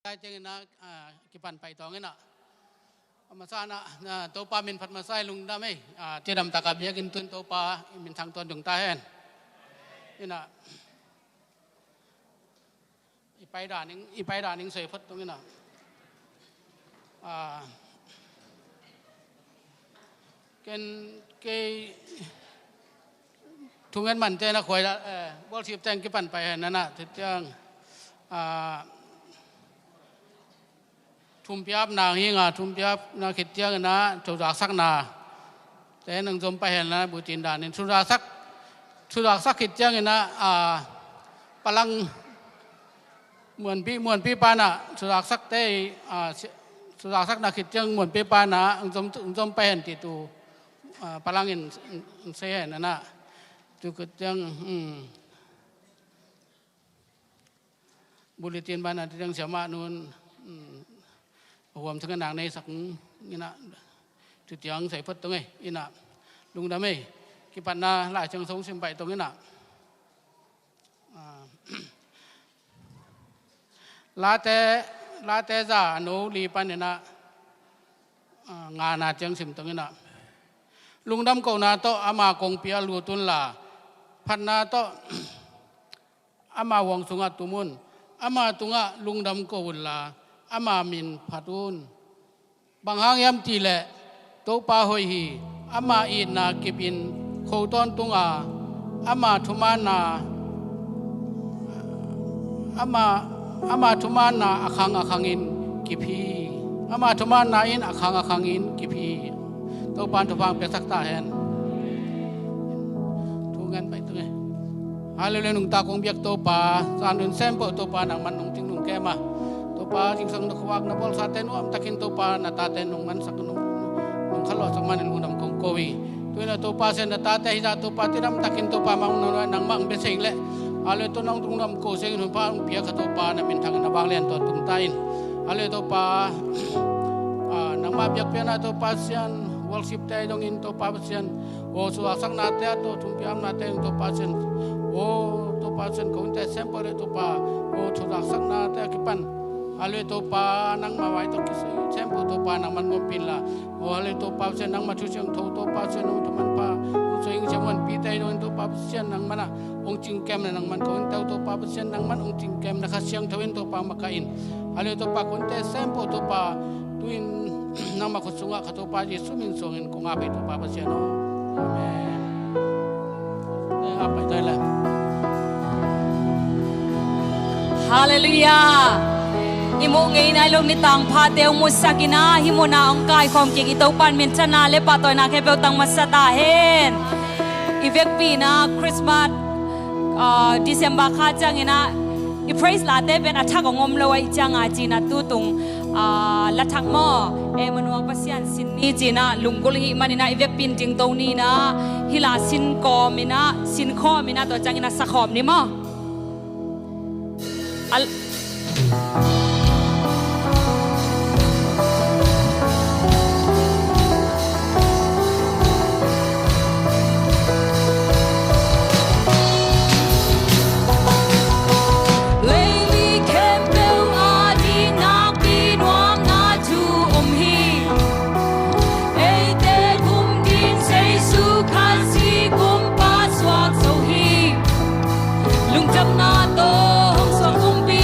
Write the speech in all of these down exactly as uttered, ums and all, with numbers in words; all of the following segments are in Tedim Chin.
Tua ciangin ah, ah, kipan pai tawng in ah. A masa in ah, ah, Topa min phat masa in lungdam ei. Ah, cidam takin biakinn tun Topa i min thang tuan dong ta hen. In ah, i pai dan in, i pai dan in soi phot tawng in ah. Ah, ken kei thungen mante na khuai la, eh, worship teng kipan pai hen na na, tua ciang, ah, thumpiapna hi nga, thumpiapna khit ciangin ah, thuzaksakna te nang zom pai hen la, butin dan in thuzaksak, thuzaksak khit ciangin ah, ah, Palang Muanpi, Muanpi pa in ah, thuzaksak te, ah, si-, thuzaksakna khit ciang Muanpi pa in ah, ang zom, ang zom pai hen ci tu, ah, Palang in, in, in sei hen na na. Tu khit ciang, hmm. Bulletin ban a ti dang siamah nun, um, huam thang nang nei sak in ah, tu ciang sai phot tawng ei, in ah, lungdam ei, kipatna Lai Siangtho sim pai tawng in ah. Ah, Late, Late za a no li pan in ah, ah, ngana ciang sim tawng in ah. Lungdam kohna tawh ama kongpi ah lut un la, phatna tawh ama huang sungah tum un. Ama tungah lungdam ko un la, ama min phat un. Bang hang hiam cih leh Topa hoih hi. Ama itna kip in kho tawntung a, ama thumanna, ama, ama thumanna a khang a khang in kip hi. Ama thumanna in a khang a khang in kip hi. Topa in thupha piaksak ta hen. Thu ngen pai tawng ei. Hallelujah, nungta kong biak Topa, zan dun sem peuh Topa nangman nong cing nong kem a. Topa, zingsang na khuavak na bawlsate nuamtakin Topa na tate nong mansak nong, nong khalawhsak manin lungdam kong ko hi. Tu-in ah Topa Pasian na tate hi zah Topa cidam takin Topa mah nong nuai nangmah ang bia seng leh. Hallelujah, tu nong lungdam ko seng in hun pha hong pia kha Topa na min thangin na vanglian tua tung ta in. Hallelujah Topa, ah, nangmah biakpiakna Topa Pasian, worship te dongin Topa Pasian, o thuzaksaknate a to thumpiapnate dong Topa Pasian, o Topa Pasian ko hunte sem peuh le Topa, o thuzaksaknate a kipan. Hallelujah Topa nangmah vai tawh kisem peuh Topa nangman ngompih in la. O hallelujah Topa Pasian nangmah thu siangtho Topa Pasian nangmah thu manpha, o soi ing siam huan pite dongin Topa Pasian nangman ah hong cingkem na nangman ko hunte uh Topa Pasian nangman hong cingkem na Kha Siangtho in Topa makaih in. Hallelujah Topa ko hunte sem peuh Topa tu-in nangmah khut sungah kha Topa Jesu min suangin kong ap hi Topa Pasian aw. Amen. Hallelujah. I muh ngei nai lo nitang phate hong musak in ah, hih munah hong kaikhawm kik i Topa in minthanna le pahtawina khempeuh tang masa ta hen. I vekpi in ah Christmas, ah, December kha ciangin ah i praise late pen a thak hong om lo ahih ciangin ah ci-in ah tutung, ah, la thak maw, Emmanuel Pasian sin ni ci-in ah lunggulh i hih manin ah i vekpi in dingto ni in ah hih la sin kawm in ah, sin khawm in ah tua ciangin ah sa khawm ni maw. Al- Leili khempeuh a ding nakpi nuamna thu om hi. Eite kum ding Jesu Khazih kumpa suak zo hi. Lungdamna tawh hong suak kumpi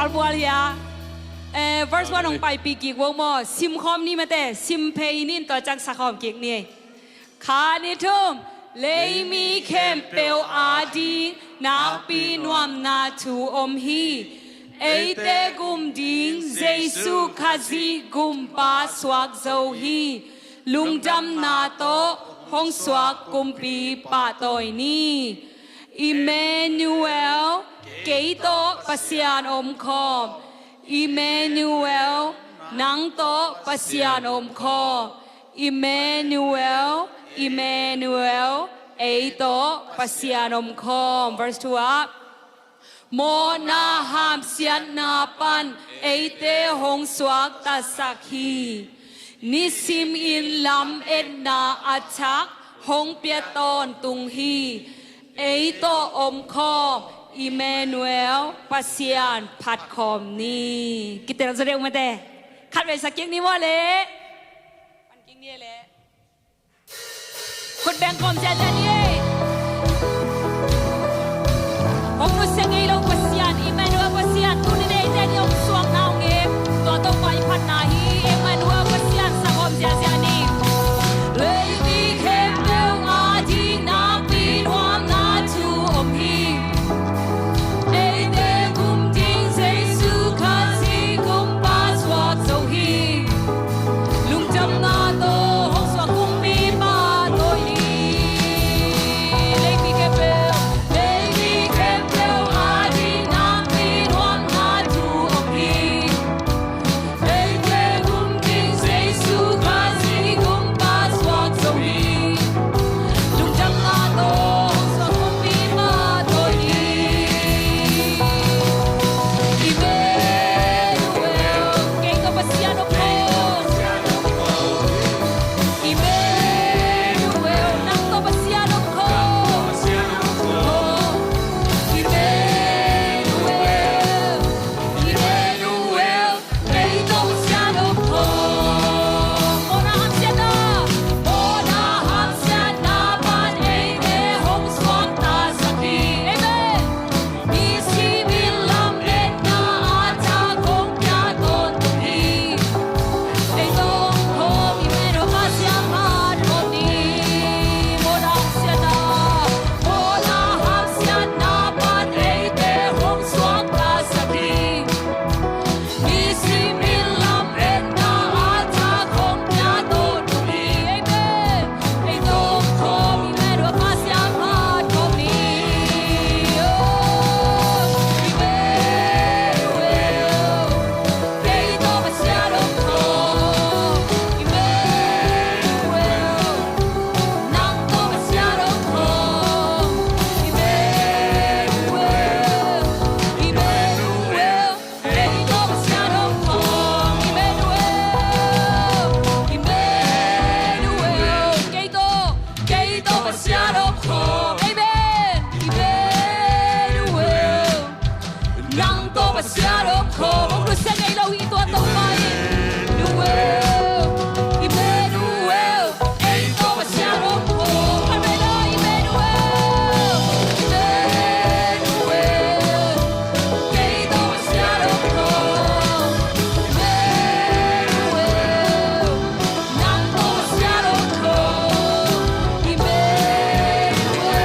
Bual hia. Eh, verse one hong paipih kik vo maw. Sim khawm ni mate, sim phei ni in tua ciang sa khawm kik ni. Khat, nih, thum. Leimi khempeuh ading nakpi nuamna thu om hi. Eite gum ding Jesu Khazih gumpa suak zo hi. Lungdamna tawh hong suak kumpi pahtawi ni. Emmanuel, kei tawh Pasian om khawm. Emmanuel, nang tawh Pasian om khawm. Emmanuel, Emmanuel, ei tawh Pasian om khawm. Verse two ah, mawhna hamsiatna pan eite hong suaktasak hi. Nisim in lametna a thak hong pia tawntung hi. Ei tawh om khawm Emmanuel, Pasian phat khawm ni. Kitel zaw deuh mate. Khat vei sa kik ni maw le. Pan kik ni le. Khut beng khawm ziahziah ni ei. Hong nusia ngei lo Pasian, Emmanuel Pasian, tuni neite ni hong suakna hong ngen. Tua Topa i phatna hi, Emmanuel Pasian sa khawm ziahziah ni. Leimi khempeuh ading nakpi nuamna thu om hi. Eite gum ding Jesu Khazih gumpa suak zo hi. Lungdamna tawh hong suak kumpi pahtawi ni. Leimi khempeuh, leimi khempeuh ading nakpi nuamna thu om hi. Eite gum ding Jesu Khazih gumpa suak zo hi. Lungdamna tawh hong suak kumpi pahtawi ni. Emmanuel, kei tawh Pasian om khawm. Emmanuel, nang tawh Pasian om khawm. Emmanuel, Emmanuel, kei tawh Pasian om khawm. Mawhna hamsiatna, mawhna hamsiatna pan eite hong suaktasak hi. Amen. Nisim in lametna a thak hong pia tawntung hi. Ei tawh om khawm Emmanuel Pasian phat khawm ni. Mawhna hamsiatna, mawhna hamsiatna pan eite hong suaktasak hi. Nisim in lametna a thak hong pia tawntung hi. Amen. Ei tawh om khawm Emmanuel Pasian phat khawm ni. Oh, Emmanuel, kei tawh Pasian om khawm. Emmanuel, nang tawh Pasian om khawm. Emmanuel, Emmanuel, kei tawh Pasian om khawm. Emmanuel, Emmanuel, kei tawh, kei tawh Pasian om khawm. Amen. Emmanuel, nang tawh Pasian om khawm. Hong nusia ngei lo hi tua Topa in. Emmanuel, Emmanuel, ei tawh Pasian om khawm. Khat vei la, Emmanuel, Emmanuel, kei tawh Pasian om khawm. Emmanuel, nang tawh Pasian om khawm. Emmanuel,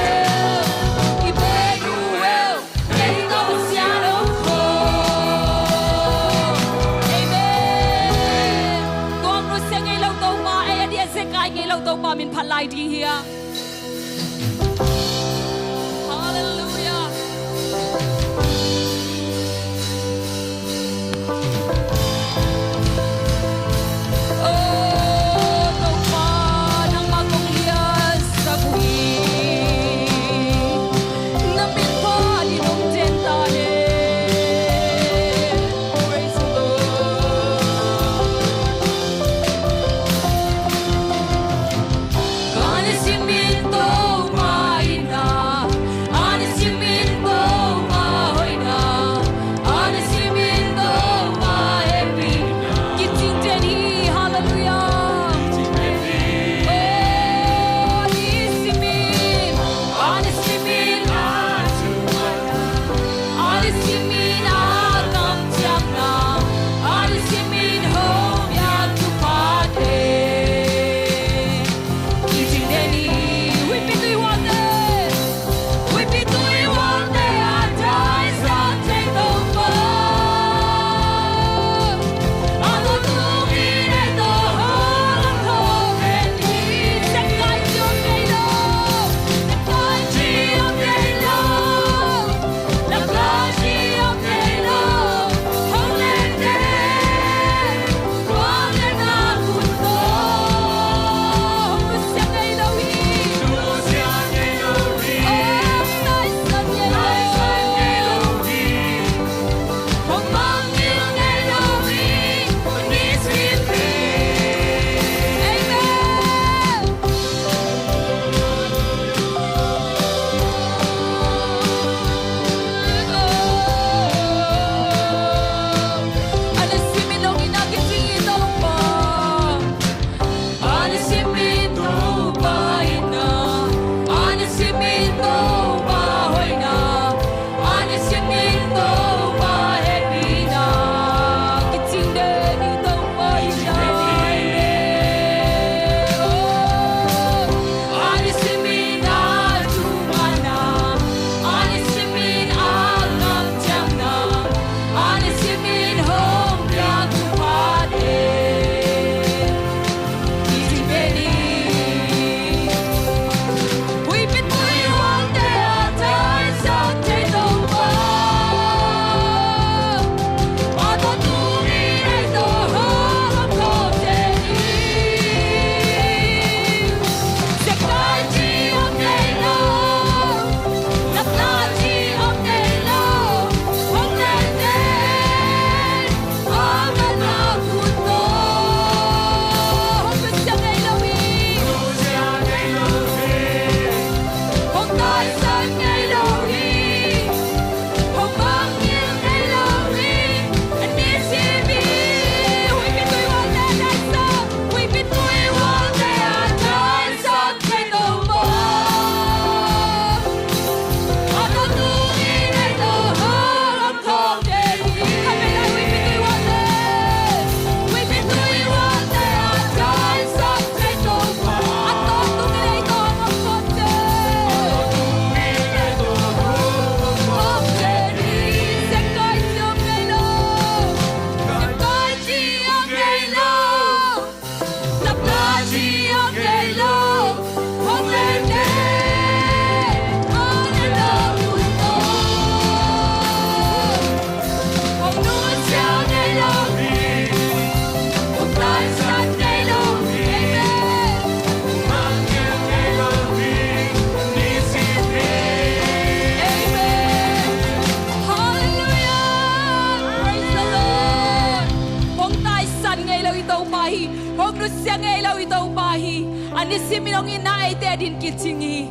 Nong itna eite adingin kicing hi.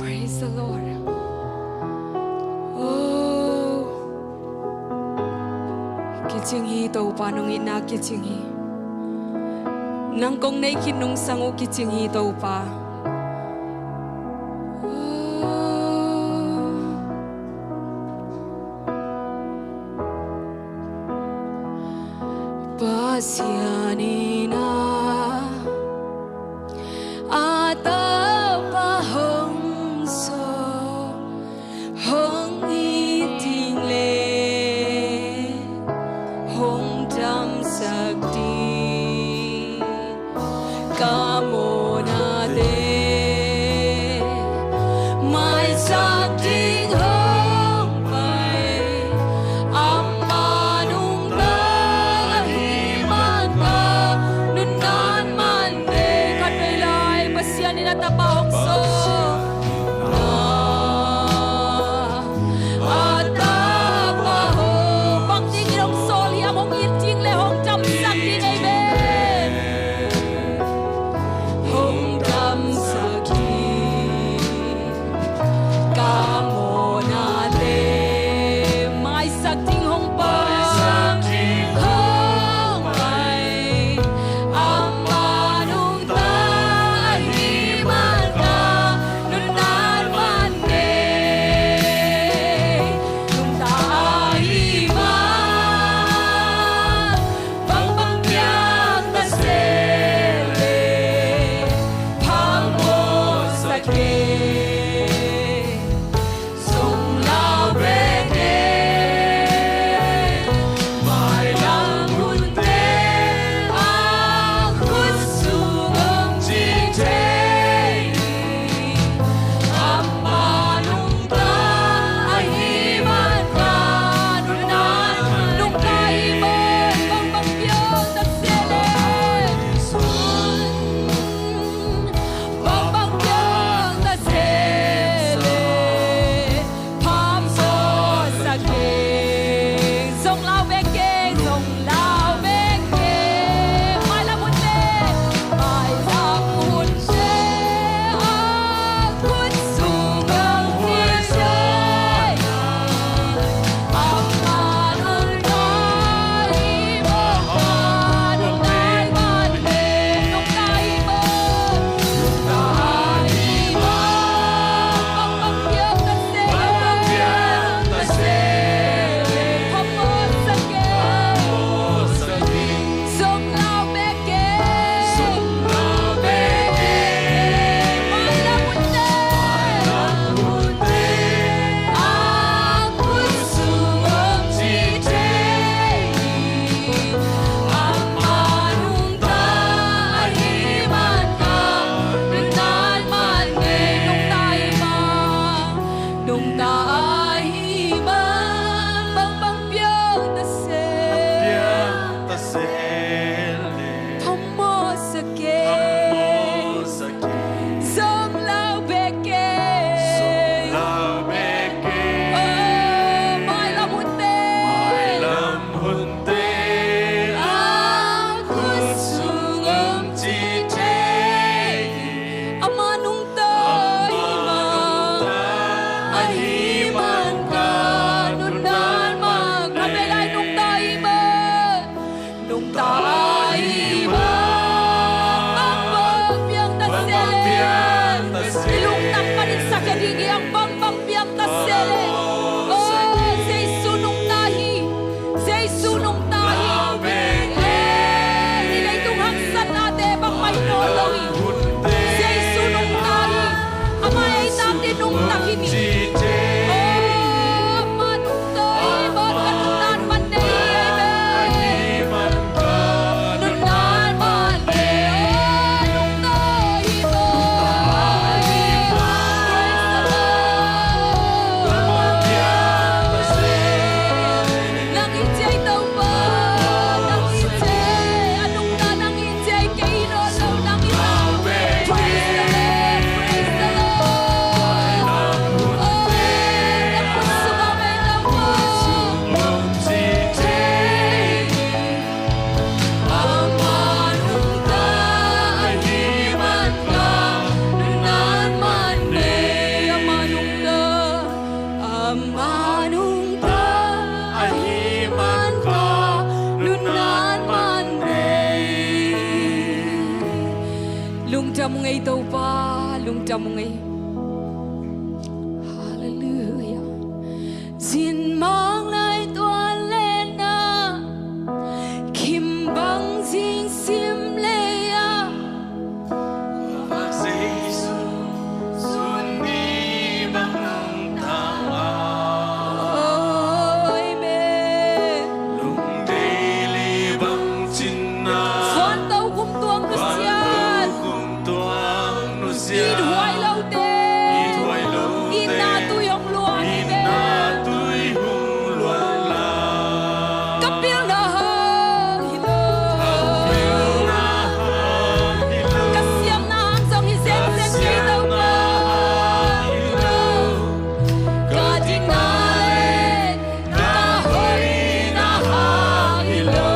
Praise the Lord. Oh. Kicing hi Topa, nong itna kicing hi. Nang kong nei khin nungsang uh kicing hi Topa. Oh. Pasian in a a tapa hong sawm, hong it ding le hong damsak ding. Ka mawhnate maisak ding hong pai, amah nungta ahih man ka nunnan man ding. Khatvei lai Pasian in a tapa hong sawm. A tapa hong, bang dingin hong sawl hiam, hong it ding le hong damsak ding, amen. Hong damsak ding, ka mawhnate maisak ding hong pai, hong pai. Amah nungta ahih man ka nunnan man ding. Nungta ahih man, bangbang piang ta se leh phamawhsa kei. Zong lau bek e, mailam hunte a khut sung om ci thei hi. Amah nungta ahih man ka nunnan, nungta ahih man bangbang piang ta se leh, bangbang piang ta Ei Topa, lungdam ung ei. Halleluiah. Zin mang lai tuan lena, kim bang zing sim lei a. Jesu, sun ni bang nong tang a. Oh, amen. Lungdei li bang cin na. Van to kum tuang nusiat. Van to kum tuang nusiat. It huai lote. It huai lote. Itna tui hong luang. Itna tui hong luang la. Ka pilna hang hi lo. Ka pilna hang hi lo. Ka siamna hang zong hi zenzen kei Topa. Ka siamna hang hi lo. Ka dikna le ka hoihna hang hi lo.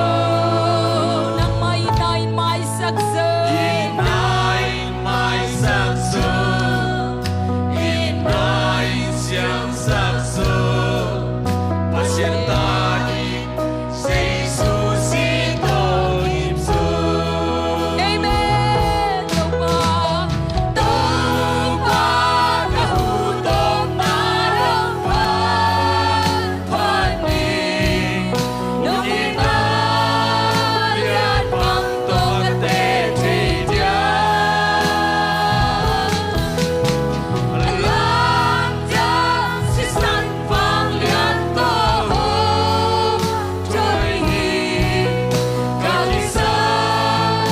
Nangmah itna in maisak zo. Itna in maisak zo. Itna in siangsak zo. Pasian ta in Jesu si tawh kip zo. Amen. Topa, Topa, ka hu tawpna nong phat phat ni. Nong itna lian bang tawh ka teh thei dia. A lamdang sisan vanglian tawh hong thawi hi. Ka kisap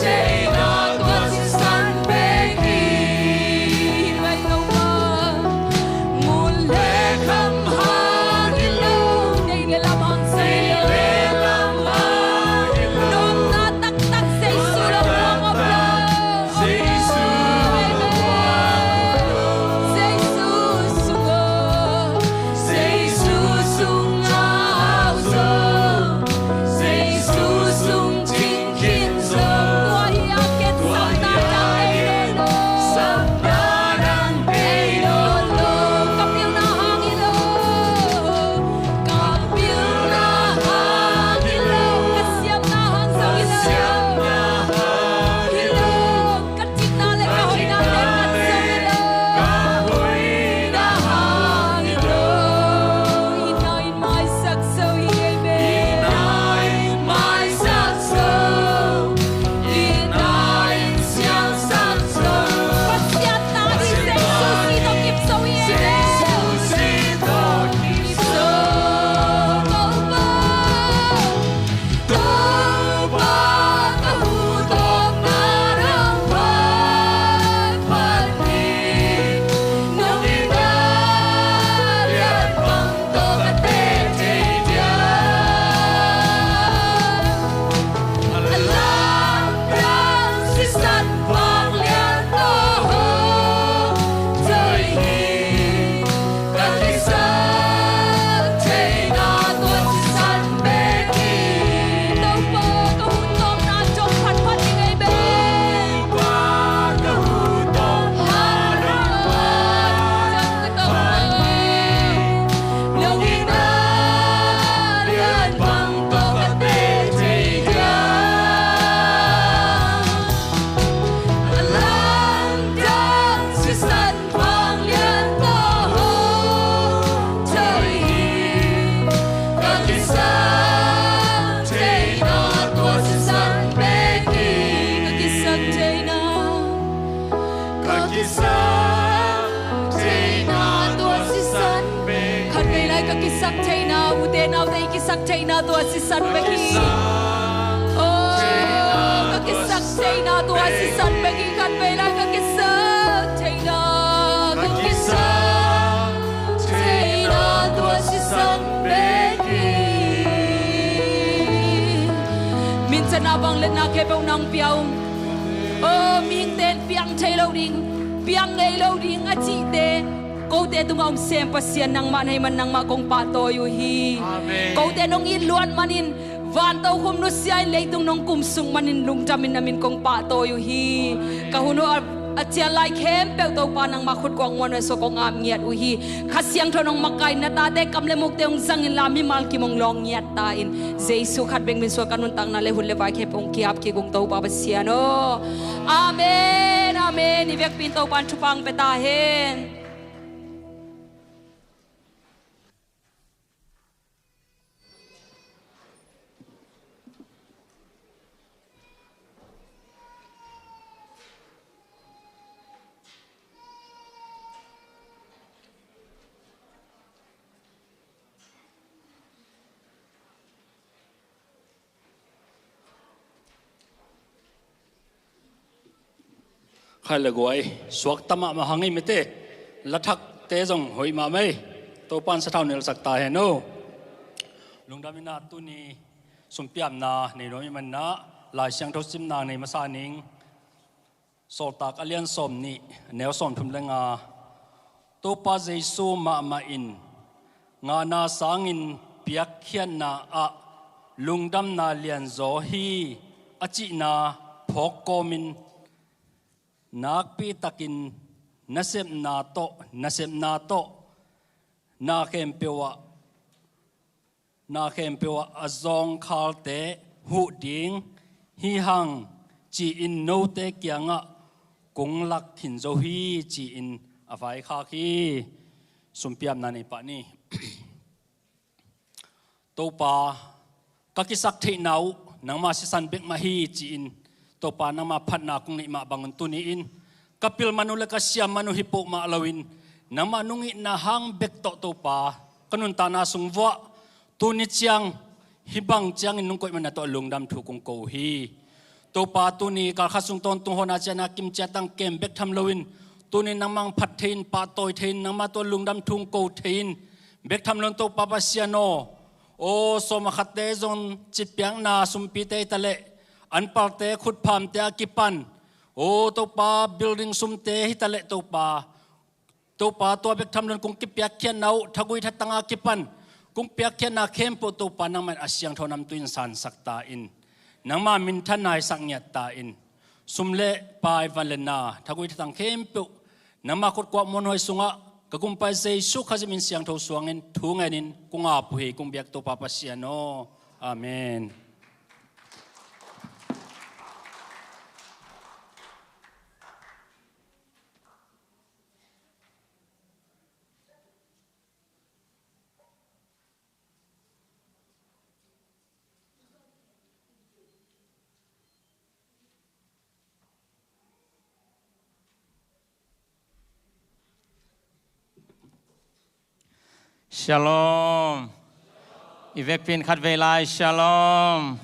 theihna tua sisan bek hi. Ngai lo ma. Mun le kham hang hi lo. Nei le lam hang hi lo. Nei le lam hang hi lo. Nuamna taktak Jesu lo, nuam om lo. Jesu lo, nuam om lo. Jesu sung, Jesu sung a hau zo. Jesu sung cing khin zo. Tua hi a ken sapna dang ei lo lo. Sapna dang ei lo lo. Ka pilna hang hi lo. Ka pilna hang hi lo. Ka siamna hang zong hi lo. Ka siamna hang hi lo. Ka dikna le ka hoihna teng hang zong hi lo. Ka hoihna hang hi lo. Itna in maisak zo hi, amen. Itna in maisak zo. Itna in siangsak zo. Pasian ta in Jesu si tawh kip zo hi, amen. Jesu si tawh kip zo. Topa, Topa, ka hu tawpna nong phat phat ni. Nong itna lian bang tawh ka teh thei dia. A lamdang sisan vanglian tawh hong thawi hi. Ka kisap theihna tua sisan bek hi. Topa, ka hu tawpna zong phat phat ding ei bek. Topa, ka hu tawpna nong phat phat ni. Nong itna lian bang tawh ka teh thei dia. A lamdang sisan vanglian tawh hong thawi hi. Ka kisap theihna tua sisan bek hi. Ka kisap theihna. Ka kisap theihna tua sisan bek hi. Khatvei lai ka kisap theihna, ute naute i kisap theihna tua sisan bek hi. Oh, ka kisap theihna tua sisan bek hi. Khatvei lai ka kisap theihna, ka kisap theihna tua sisan bek hi. Minthanna, vangliatna khempeuh nang pia ung. Oh, mihingte in piang thei lo ding, piang ngei lo ding a cihte, kote tungah om sem Pasian nangmah na hih man nangmah kong pahtawi uh hi. Amen. Kote nong it luat manin van tokhom nusia in leitung nong kum sung manin lungdamin na min kong pahtawi uh hi. Amen. Ka hun uh a, a cial lai khempeuh Topa nangmah khutkuang muan uh a sua kong ap ngiat uh hi. Kha Siangtho nong makaih na tate kam le mukte hong zang inla mimal kim hong lawng ngiat ta in. Jesu khat bek min suang ka nuntakna le hun le vai khempeuh hong ki-ap kik ung Topa Pasian aw. Amen. Amen. Amen. I vekpi in Topa'n thupha hong pia ta hen. Khai le guai, suakta mahmah hang ei mete, lathakte zong hoih mahmah ei. Topa'n sathau nelsak ta hen aw. Lungdam in ah tuni sumpiamna nei nuam i hih manin ah, Lai Siangtho simna nei masa ning. Sawltak a lian sawm nih, neu sawm thum le nga. Topa Jesu mahmah in ngahna sangin piakkhiatna ah lungdamna lianzaw hi, a cihna phawk kawmin, nakpi takin nasepna tawh, nasepna tawh na khempeuh ah na khempeuh ah a zawngkhalte huh ding hi hang, ci-in note kiangah kong lak khin zo hi, ci-in a vaikhak hi. Sumpiamna nei pah ni. Topa, ka kisak theihna uh nangma sisan bek mah hi, ci-in Topa, nangma phatna kong neih mah bangun tuni-in ka pil man uh le ka siam man uh hi peuhmah loin, nangma nung itna hang bek tawh Topa, ka nuntakna sung vuah tuni ciang, hih bang ciangin nong koih man na tawh lungdam thu kong ko uh hi. Topa, tuni kalkhat sung tawntung hawna ciatna kim ciat tang kem bek tham loin, tuni nangmah hong phat thei-in, pahtawi thei-in, nangma tawh lungdam thu hong ko thei-in bek tham loin, Topa Pasian aw, aw, sawm a khatte zong citpiakna sumpite hi ta leh, an palte khutphamte a kipan, aw Topa, building sumte hi ta leh Topa, Topa, tua bek tham loin kong kipiakkhiatna uh thagui thatanga kipan kong piakkhiatna khempeuh Topa, nangmah in a siangtho namtui in sansak ta in, nangma minthanna i sak ngiat ta in, sum le pai, van le na, thagui thatang khempeuh nangma khut kuak muanhuai sungah ka Gumpa Jesu Khazih min siangtho suangin thu ngenin kong ap uh hi, kong biak Topa Pasian aw. Amen. Shalom. I vekpi in khatvei lai, shalom.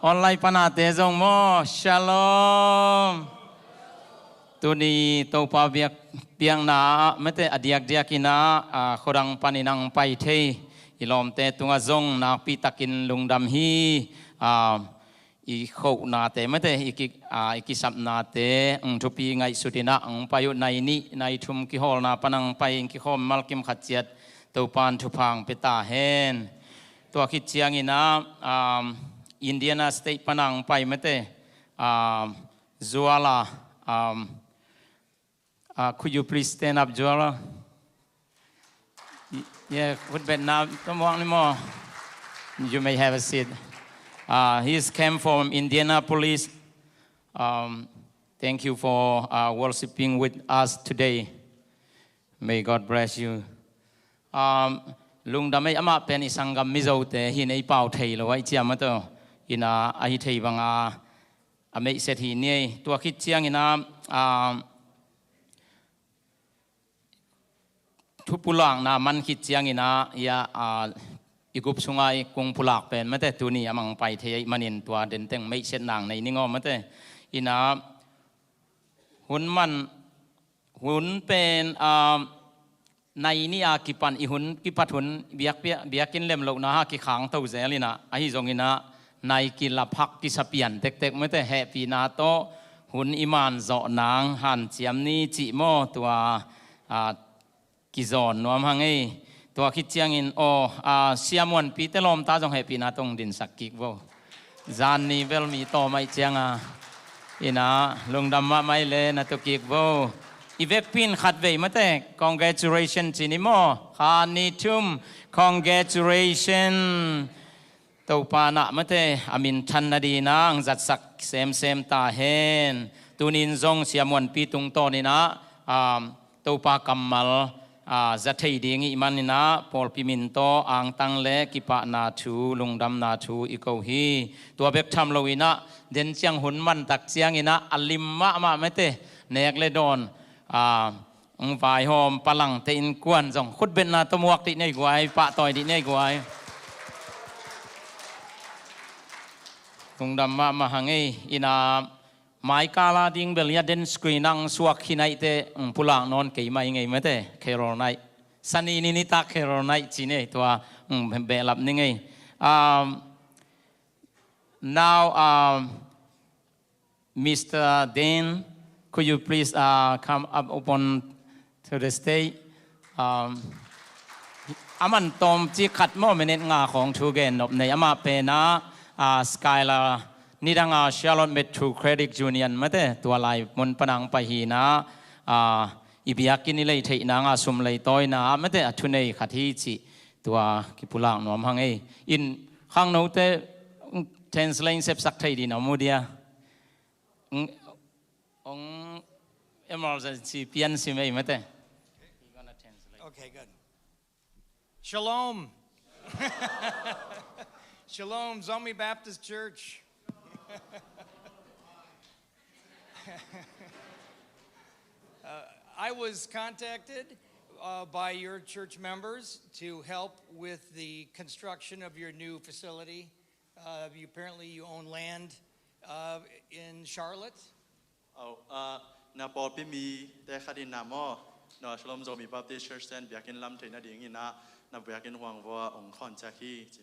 Online panate zong maw, shalom. Tuni Topa biak, biakna ah mete a diakdiak in ah, a, khuadang panin ang pai thei i lawmte tungah zong nakpi takin lungdam hi. A, i khohnate mete, i ki, a, i kisapnate ang thupi ngaihsut in ah ang pai uh, nai nih nai thum kihawlna pan ang pai, ang kikhawm malkim khat ciat Topa'n thupha ang pia ta hen. Tua khit ciangin ah, um, Indiana State pan ang pai mete, um, Zuala, um, Uh, could you please stand up, Zuala? Y-, yeah, put back now. Come on, anymore. You may have a seat. Uh, he's came from Indianapolis. Um, thank you for, uh, worshiping with us today. May God bless you. Um, lungdam ei, amah pen i sanggam Mizote hi, nei pau thei lo a i ciam a to. Ina a hi thei banga a meihset hi ni ei. Tua khit ciangin ah, um, thu pulakna man khit ciangin ah, ia, a, i gup sunga i kung pulak pen mete tuni a mang pai thei ahih manin tua denteng meihset nang nei ning aw mete. Ina hun man, hun pen, a, nai nih a kipan i hun kipat hun biak, biak, biakinn lemlohna ha kikhangto zel in ah, ahi zongin ah nai kilap hak kisa pian tektek mete, hehpihna tawh hun i man zawh nang hanciam ni cih maw, tua, a, kizawn nuam hang ei. Tua khit ciangin aw, a, Sia Muanpi te lawmta zong hehpihna tawh hong dinsak kik vo. Zan ni bel mi tawm ahih cianga ina lungdam mahmah ei le na tu kik vo. I vekpi in khatvei mate congratulation ci ni maw? Khat, nih, thum, congratulation. Topa na mate a minthan nading in ang zatsak semsem ta hen. Tunin zong Sia Muanpi tungtawninah, um, Topa kammal, uh, za thei ding ih maninah pawlpi min tawh angtang le kipahna thu, lungdamna thu i ko hi. Tua bek tham loinah den ciang hun mantak cianginah a lim mahmah mete, nek le dawn, uh, hong vaihawm palangte innkuan zong khutbetna tawh muak dih nei guai, pahtawi dih nei guai. Lungdam mahmah hang ei. Ina maikala ding bel ia den screen ang suak hi naihte, hong pulak nawn kei mai ngei mete, Carol Night. Sani ni nitak Carol Night ci nei tua, hong behlap ni ngei. Um, now, um, Mister Dane, could you please, uh, come up upon to the stage? Um, a man tawm ci khat maw, minute nga khawng thu gen nop nei. Amah penah, uh, Skylar, nidanga Charlotte Metro Credit Union mate, tua lai mun panang pai hinah, uh, i biakinn i lei theihna nga sum lei tawina mate, a thunei khat hi ci. Tua kipulak nuam hang ei. In khangnote, mm, translate sepsak thei din a mu dia. Mm, ong emergency pian si mei mate. Okay, good. Shalom. Shalom, Zomi Baptist Church. Uh, I was contacted, uh, by your church members to help with the construction of your new facility. Uh, you, apparently you own land, uh, in Charlotte. Aw, ah, na pawlpi mite khat in na maw, na Shalom Zomi Baptist Church ten biakinn lam theihna dingin na, na biakinn huang vua ong contact hi ci.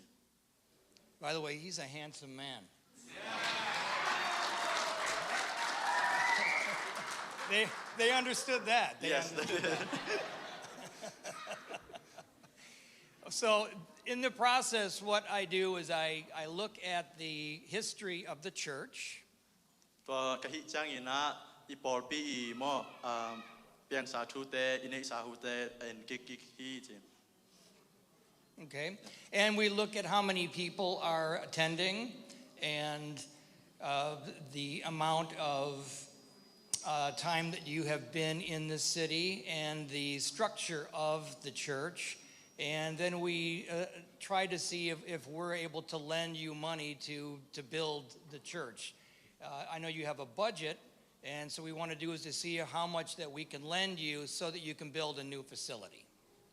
By the way, he's a handsome man. They, they understood that. They Yes. understood that. So, in the process, what I do is I, I look at the history of the church. Tua ka hih ciangin ah i pawlpi i maw, um, piangsa thute, i neihsa thute en kikkik hi ci. Okay. And we look at how many people are attending and, uh, the amount of, uh, time that you have been in the city and the structure of the church. And then we, uh, try to see if, if we're able to lend you money to, to build the church. Uh, I know you have a budget, and so we want to do is to see how much that we can lend you so that you can build a new facility.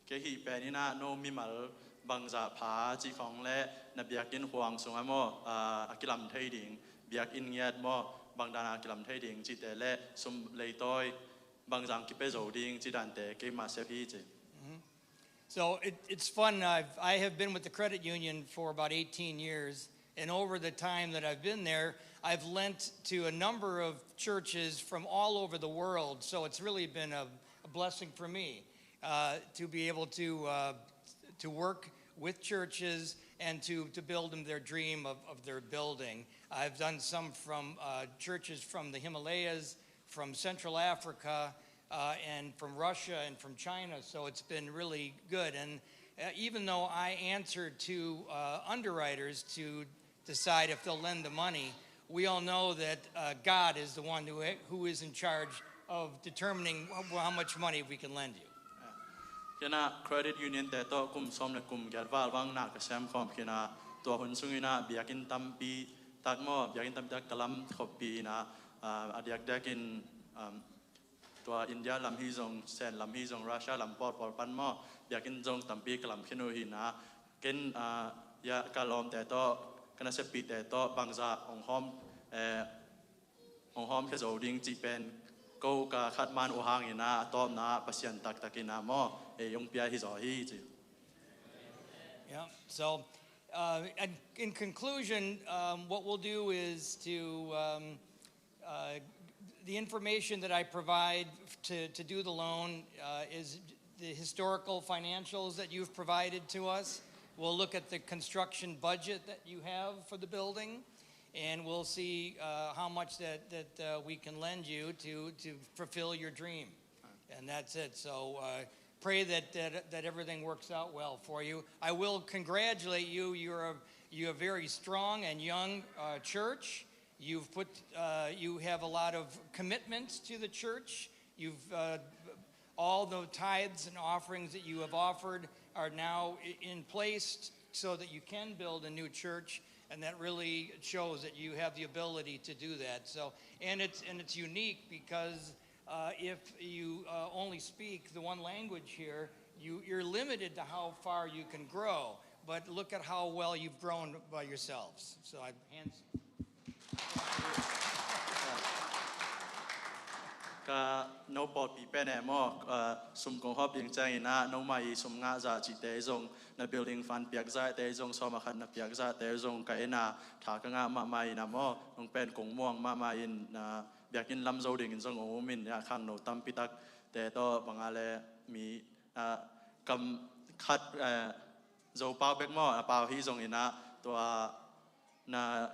Kei hih pen in ah no mimal bangzah pha cih khawng le na biakinn huang sungah maw, ah, a kilam thei ding, biakinn ngiat maw, bangdan a kilam thei ding cihte le sum leitawi bangzah kipia zo ding cih dante keima sep hi ci. So it, it's fun. I've, I have been with the credit union for about eighteen years, and over the time that I've been there, I've lent to a number of churches from all over the world. So it's really been a, a blessing for me, uh, to be able to, uh, to work with churches and to, to build them their dream of, of their building. I've done some from, uh, churches from the Himalayas, from Central Africa, uh, and from Russia and from China. So it's been really good. And, uh, even though I answer to, uh, underwriters to decide if they'll lend the money, we all know that, uh, God is the one who, who is in charge of determining wh-, how much money we can lend you. Kei in ah credit union te tawh kum sawm le kum giat val bang na ka sem khawm khin ah, tua hun sungin ah biakinn tampi tak maw, biakinn tampi tak ka lam khawmpi in ah, ah, a diakdiakin, um, tua India lam hi zong, Sen lam hi zong, Russia lam pawlpawl pan maw, biakinn zong tampi ka lam khin uh hi in ah, ken, ah, ia ka lawmte tawh, ka naseppihte tawh bangzah hong hawm, eh, hong hawmkhia zo ding cih pen ko ka khat man uh hangin ah, a tawpna ah Pasian taktak in ah maw, ei hong pia hi zaw hi ci. Yeah. So, uh, and in conclusion, um, what we'll do is to, um, uh, the information that I provide to, to do the loan, uh, is the historical financials that you've provided to us. We'll look at the construction budget that you have for the building, and we'll see, uh, how much that, that, uh, we can lend you to, to fulfill your dream. And that's it. So, uh, pray that, that, that everything works out well for you. I will congratulate you. You're a, you're a very strong and young, uh, church. You've put, uh, you have a lot of commitment to the church. You've, uh, all the tithes and offerings that you have offered are now i- in place so that you can build a new church, and that really shows that you have the ability to do that. So, and it's, and it's unique because, uh, if you, uh, only speak the one language here, you, you're limited to how far you can grow. But look at how well you've grown by yourselves. So I hands Ka no pawlpi pen e maw, ah, sum kong hawp ding ciangin ah, no mah i sum ngah zah cihte zong, na building fund piak zahte zong, sawm a khat na piak zahte zong, ka en a, tha ka ngah mahmah in ah maw, nong pen kong muang mahmah in, ah, biakinn lam zo dingin zong ong um in, ah, khangno tampi takte tawh, bang a le mi, ah, kam khat, eh, Zo pau bek maw, a pau hi zongin ah, tua na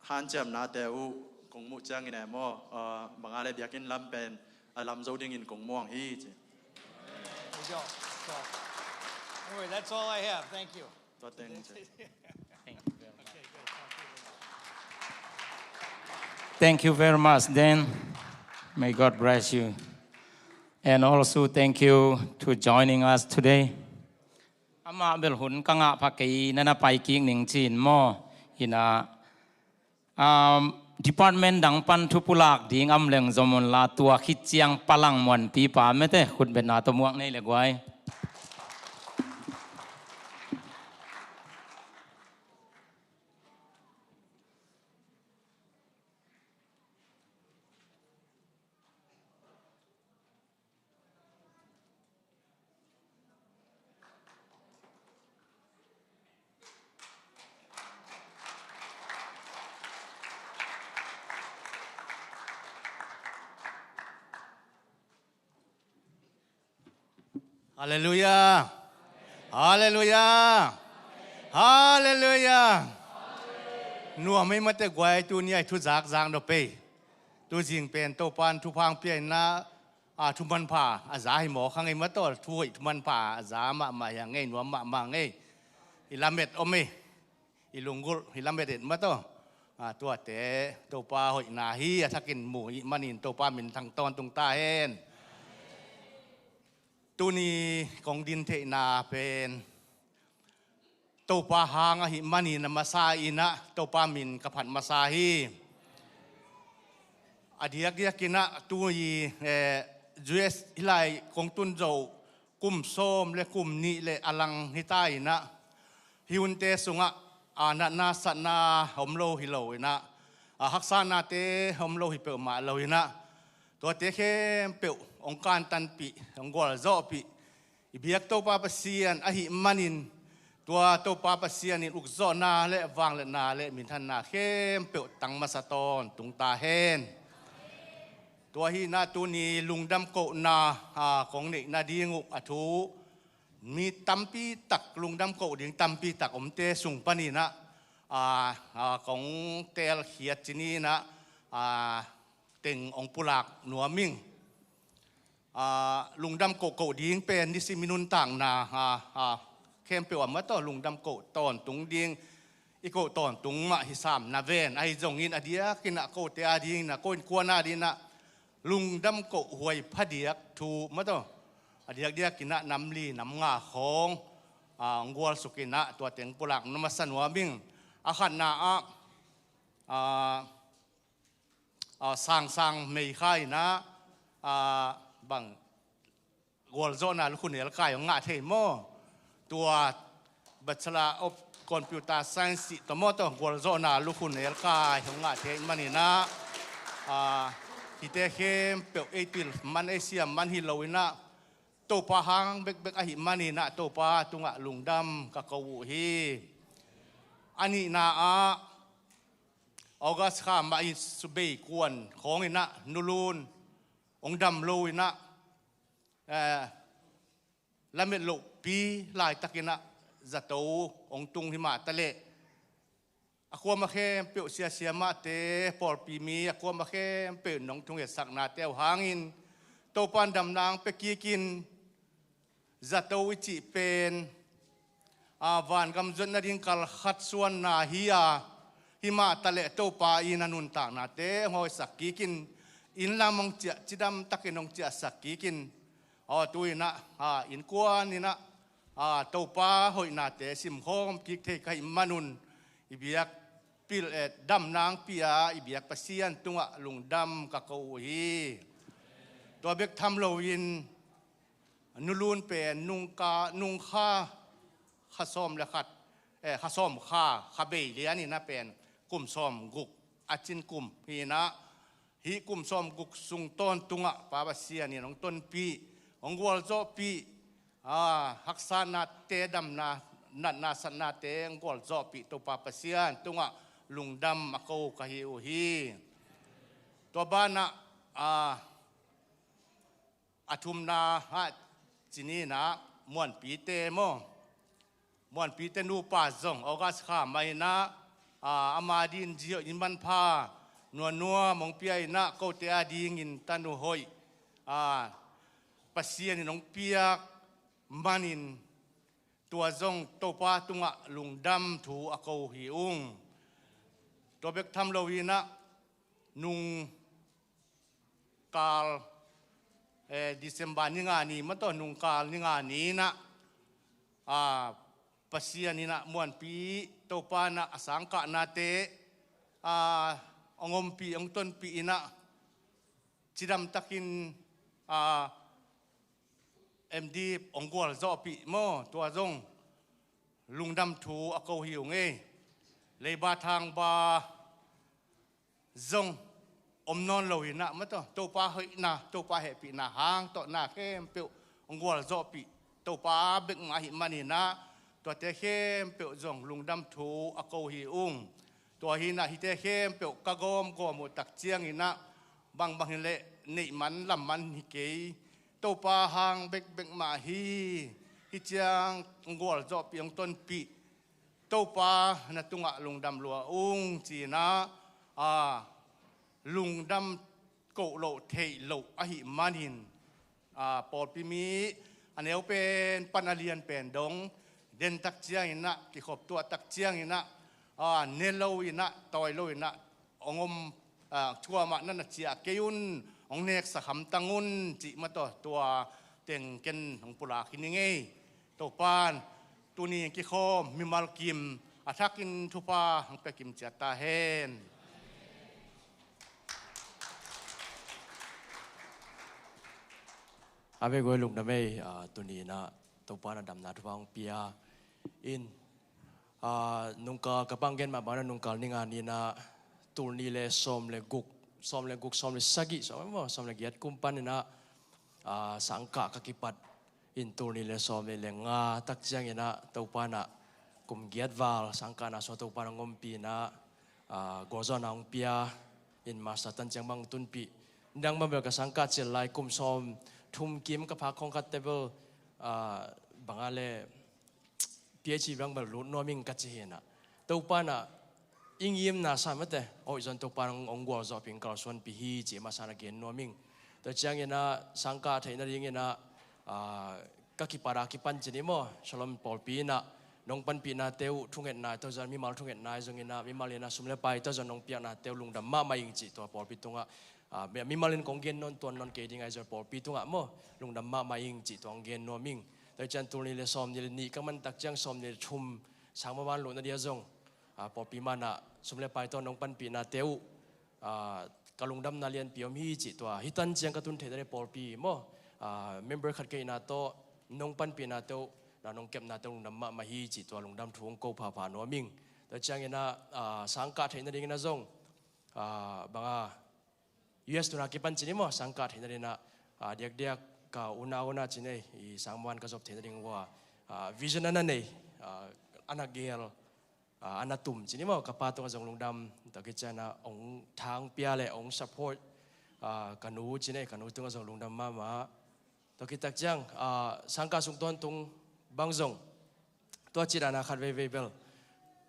hanciamnate uh kong muh ciangin e maw, ah, bang a le biakinn lam pen a lam zo dingin kong muang hi ci. There you go. So, anyway, that's all I have. Thank you. Tua teng ci. Thank you very much, Dan. May God bless you. And also thank you to joining us today. Amah bel hun ka ngah pha kei, na na pai kik ning ci-in maw. Hi-in ah, um, department dang pan thu pulak ding om leng zom un la, tua khit ciang Palang Muanpi pa mete, khutbetna tawh muak nei le guai. Halleluiah. Halleluiah. Halleluiah. Nuam ei mate guai, tuni a i thu zakzak nop ei. Tuzing pen Topa'n thupha ong pia in ah, a, thu manpha a za hi mawk hang ei maw taw, thu hoih thu manpha a za mahmah hi hang ei, nuam mahmah hang ei. I lamet om ei. I lunggulh hi lamet et maw taw. A, tuate Topa hoihna hi, a thakin mu ahih manin Topa min thang tawntung ta hen. Tuni kong din theihna pen Topa hang ahih manin a masa in ah Topa min ka phat masa hi. A diakdiakin ah tuni, eh, U S hih lai kong tun zo kum sawm le kum nih le a lang hi ta in ah, hih hunte sungah, a, natna satna om lo hi lo in ah, a, haksatnate om lo hi peuhmah lo in ah, tuate khempeuh hong kantanpih, hong gualzawhpih i biak Topa Pasian ahih manin, tua Topa Pasian in ukzawhna le vangliatna le minthanna khempeuh tang masa tawntung ta hen. Tua hi-in ah tuni lungdam kohna, a, kong neih nading uh a thu, mi tampi tak, lungdam koh ding tampi tak omte sung panin ah, a, a, kong teelkhiat ci ni in ah, a, teng ong pulak nuam ing. A, lungdam kohkoh ding pen nisim i nuntakna, a, a, khempeuh a maw taw, lungdam koh tawntung ding, i koh tawntung mah hi sam na ven. Ahi zongin a diakin ah kote a dingin ah, ko innkuan a dingin ah lungdam koh huai phadiak thu maw taw, a diakdiakin ah nam li nam nga khawng, a, ong gualsuk in ah tua teng pulak na masa nuam ing. A khatna ah, a, a, Sangsang Meikha in ah, a, bang, gualzawhna lukhunel kai hong ngah thei maw? Tua Bachelor of Computer Science cih tawh maw taw, gualzawhna lukhunel kai hong ngah thei manin ah, a, hihte khempeuh ei pil man ei siam man hi lo in ah, Topa hang bekbek ahih manin ah Topa tungah lungdam ka ko uh hi. A nihna ah, August kha mah in Subei kuan khawng in ah, Nu Lun ong dam lo in ah, eh, lamet lohpi laitakin ah zato ong tung hi mah ta leh, a kuamah khempeuh, siasia mahte, pawlpi mi a kuamah khempeuh in ong thungetsaknate uh hangin Topa'n damna ong pia kikin, zato i cih pen, a, vangam zuat nading kal khat suanna hi a, Himah taleh Topa in a nuntaknate hong hawisak kikin, inn lam hong ciah, cidam takin hong ciahsak kikin, aw tu inah, a, innkuan inah, a, Topa hoihnate simkhawm kik thei ka hih manun, i biak pil, eh, damna hong pia i biak Pasian tungah lungdam ka ko uh hi. Tua bek tham loin, nulun pen nungka, nungkha, kha sawm le khat, eh, kha sawm kha, kha bei lian inah pen kum sawm guk a cin kum hi inah, hih kum sawm guk sung tawntungah Pa Pasian in hong tonpih, hong gualzawhpih, a, haksatnate, damna, natna satnate hong gualzawhpih Topa Pasian tungah lungdam a ko ka hi uh hi. Tua banah, a, a thumna ah cin inah Muanpite maw, Muanpite nupa zong August kha mah inah, a, ama din zihoih in manpha nuanuam hong pia inah kote a dingin tanu hoih, a, Pasian in hong piak manin tua zong Topa tungah lungdam thu a ko hi ung. Tua bek tham lo inah nung kal, eh, December ni nga ni mataw, nungkal ni nga ni inah, a, Pasian inah Muanpi Topa inah a sangkahnate, a, hong ompih, hong tonpih inah cidam takin, a, M D hong gualzawhpih maw, tua zong lungdam thu a ko hi ung ei. Leiba thangba zong om nawn lo inah mataw, Topa hoihna, Topa hehpihna hang tawh na khempeuh hong gualzawhpih Topa bekmah ahih man inah tuate khempeuh zong lungdam thu a ko hi ung. Tua hi inah hihte khempeuh ka gawmgawm uh tak ciang inah bangbang hileh neih man lam man hi kei, Topa hang bekbek mah hi. Hih ciang hong gualzawhpih, hong tonpih Topa na tungah lungdam lua ung ci inah, a, lungdam koh loh theih loh ahih manin, a, pawlpi mi a neu pen pan a lian pen dong den tak ciang inah, kikhop tuah tak ciang inah, a, ne lo inah, tawi lo inah hong om, a, thuamah na na ciah kei un, hong neksak hamtang un cih mataw, tua teng ken hong pulak hi ning ei. Topan tuni kikhawm mimal kim a thakin thupha hong pia kim ciat ta hen. A vei guai lungdam ei, a, tuni inah Topa na damna thupha hong pia in, a, nungkal ka pang gen mah bangin nungkal ni nga ni inah tul nih le sawm le guk, sawm le guk, sawm le sagih, sawm, sawm le giat kum pan inah, a, sangkah ka kipat in tul nih le sawm nih le nga tak ciang inah Topa inah kum giat val sangkahna sungah Topa inah hong ompih inah, a, gualzawhna hong pia in master tan ciang bang tunpih. Nidang bang bel ka sangkah cil lai kum sawm thum kim ka phak khong khat table, a, banga le P H D bang bel lut nuam ing ka ci hi inah. Topa inah i ngimna sa mate, oh, i zon Topa hong, hong gualzawhpih, hong kalsuanpih hi cih masa na gen nuam ing. Tua ciang inah sangkah theih nading inah, a, ka kipat a kipan ci ni maw, Shalom pawlpi inah nong panpihnate uh thungetna, tua zong mimal thungetna zong inah, mimal inah sum le pai, tua zong nong piaknate uh lungdam mahmah ing cih tua pawlpi tungah, a, mi, mimal in kong gen nawn tuan nawn kei ding a, i zon pawlpi tungah maw, lungdam mahmah ing cih tua hong gen nuam ing. Tua ciang tul nih le sawm nih le nih ka man tak ciang sawm nih le thum sang maman luh nading a zong, a, pawlpi manah sum le pai tawh nong panpihnate uh, a, ka lungdamna lianpi om hi cih tua, hih tan ciang ka tun theih nading pawlpi maw, a, member khat kei na tawh nong panpihnate uh, na nong kepnate uh lungdam mahmah hi cih tua lungdam thu hong ko phapha nuam ing. Tua ciang inah, a, sangkah theih nading inah zong, a, banga U S tuna kipan ci ni maw, sangkah theih nading inah, a, diakdiak ka unau na ci nei, i sang man ka zop theih nading uh a, a, vision a na nei, a, a na gel, a, a na tum ci ni maw, ka pa tungah zong lungdam, tua khit ciang inah hong thang pia le hong support, a, ka nu ci nei, ka nu tungah zong lungdam mahmah. Tua khit tak ciang, a, sangkah sung tawntung bang zong tua ci dan a khat veivei bel,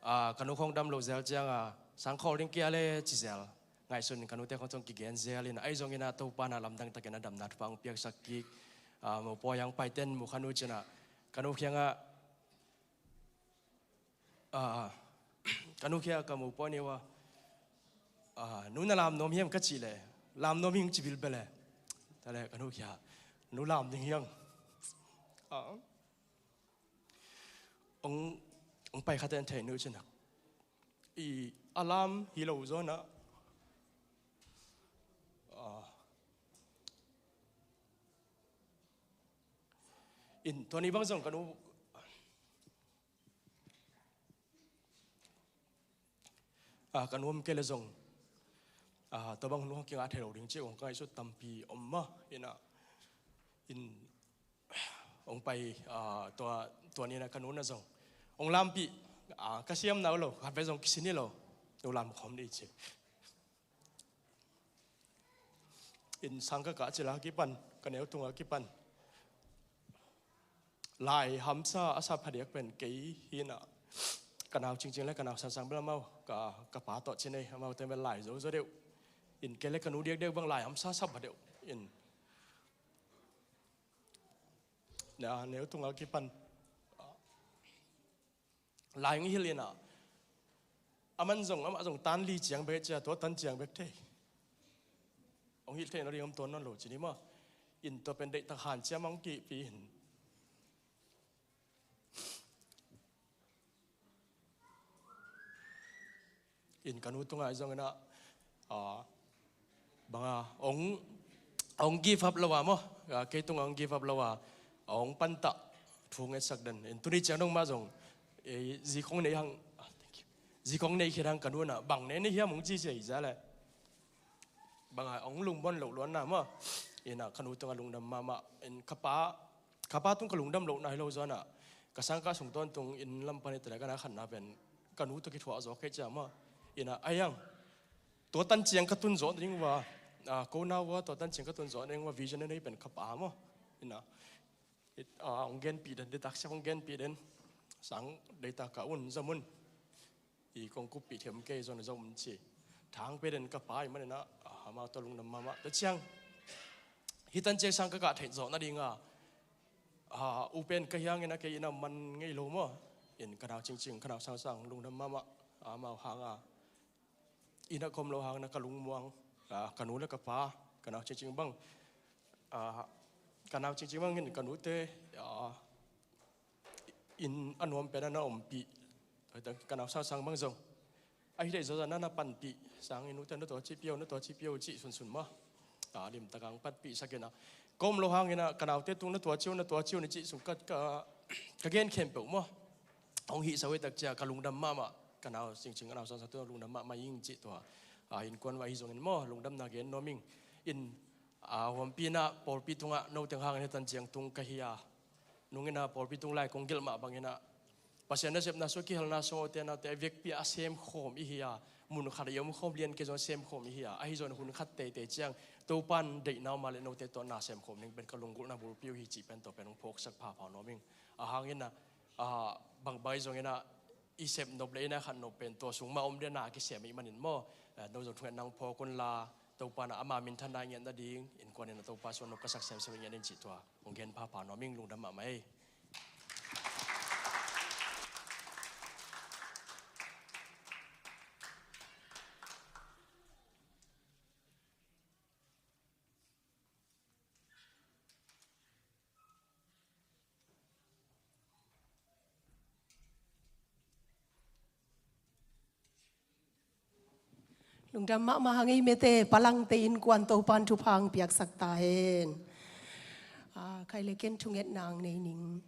a, ka nu khong dam loh zel ciang a, sangkhawl ding kia le ci zel, ngaihsun in ka nute khong zong kigen zel in, ahi zong inah Topa inah lamdang takin a damna thupha hong piaksak kik, a, mopawi hong paiten mu kha nu ci inah ka nu kiangah, a, Ka nu khia ka mu pawh ni ua, "Ah, nu na lam nuam hiam?" ka cih leh, "Lam nuam hing," ci bilbel e. Tua leh ka nu khia, "Nu lam ding hiang." Ah. Ong, ong pai khat en thei nu cin hak. I a lam hi lo zaw na. Ah. In tua ni bang zong ka nu, ah, ka nuam kei le zong, ah, tua bang hun hong kingah thei lo ding ci ong ka ngaihsut tampi om mah. Ina, in ong pai, ah, tua, tua ni na ka nu na zong ong lampih, ah, ka siam nau lo, khat vei zong kisin hi lo, nu lam khawm ni ci. In sang ka kah cil a kipan, ka neu tung a kipan, lai hamsa a sap phadiak pen kei hi na, ka nau Cingcing le ka nau Sangsang bel amau, ka, ka pa tawh ci nei, amau te bel lai zo zo deuh. In kei le ka nu diakdiak bang lai hamsa sap phadeuh. In na neu tung a kipan, lai ong hilh ina, aman zong, amah zong tan li ciang bek cia, tua tan ciang bek thei. Ong hilh thei na ding om tuan nawn lo ci ni maw. In tua pen deihtak hanciam ong kihpih in. In ka nu tungah zong ina, ah, banga ong, ong give up lo a maw. Ah, kei tungah ong give up lo a, ong pantah thu ngetsak den. In tuni ciang dong mah zong, eh, zi kong nei hang, ah, thank you. Zi kong nei khit hang ka nu na, "Bang ne nei hiam?" ong ci sia hi za le. Banga ong lungmuan loh luanna maw. Ina ka nu tungah lungdam mahmah. In ka pa, ka pa tung ka lungdam lohna hi lo zaw na, ka sang ka sung tawntung in lam pan i tele ka na khanna pen ka nu tawh kithuah zaw kei cia maw. Ina, a hiang, tua tan ciang ka tun zawh ding ua, ah, ko na ua, tua tan ciang ka tun zawh ding ua, vision a nei pen ka pa maw. Ina, it, ah, ong genpih den, deihtak siak ong genpih den. Sang deihtak ka un, zom un. I kong kuppih thiam kei zong na zom un ci. Thang pe den ka pa i manina, ah, amau tawh lungdam mahmah. Tua ciang, hi tan ciang sang ka kah theih zawh nadinga, ah, u pen ka hiangin a kei ina man ngei lo maw. In ka nau Cingcing, ka nau Sangsang lungdam mahmah. Amau hanga ina ka om lo hangin a ka lungmuang, ah, ka nu le ka pa, ka nau Cingcing bang, ah, ka nau Cingcing bangin ka nute, ah, in a nuam pen a na ompih. Ka nau Sangsang bang zong, ahi leh zawzan a na panpih. Sang in nute na tua ci pio, na tua ci pio cih sunsun maw. Ah, limtak ang panpih sak ina, ka om lo hangin a ka naute tung na tua ci uh, na tua ci uh na cih sung ka, ka, ka gen khempeuh maw. Hong hih sa uh i tak cia ka lungdam mahmah. Ka nau Cingcing, ka nau Sangsang tungah lungdam mahmah ing cih tua, ah, innkuan vai hi zongin maw, lungdamna gen nuam ing. In, ah, huampi na pawlpi tungah no teng hangin hi tan ciang tung ka hi a, nungin a pawlpi tung lai kong gelh mah bangin a, Pasian nasepna sung, kihelna sung, aute naute a vekpi a semkhawm i hi a, mun khat a i omkhawm lian kei zong semkhawm i hi a, ahi zong hun khat teitei ciang Topan deihna om a le note tawh na semkhawm ning pen ka lunggulhna bulpi uh hi cih pen tua pen hong phawksak phapha nuam ing. A hangin a, ah, bangbang hi zongin a, i sep nop le i na khat nop pen tua sung mah om dia na kisem i hih manin maw. Eh, no zong thungetna hong phawk un la, Topa na ama minthanna i ngiat nading, innkuan in a Topa suan nop ka sak semsem i ngiat in cih tua hong gen phapha nuam ing, lungdam mahmah ei. Lungdam mahmah hang ei mete, palangte innkuan Topan thupha hong piaksak ta hen. Ah, khai le ken thungetna hong nei ning.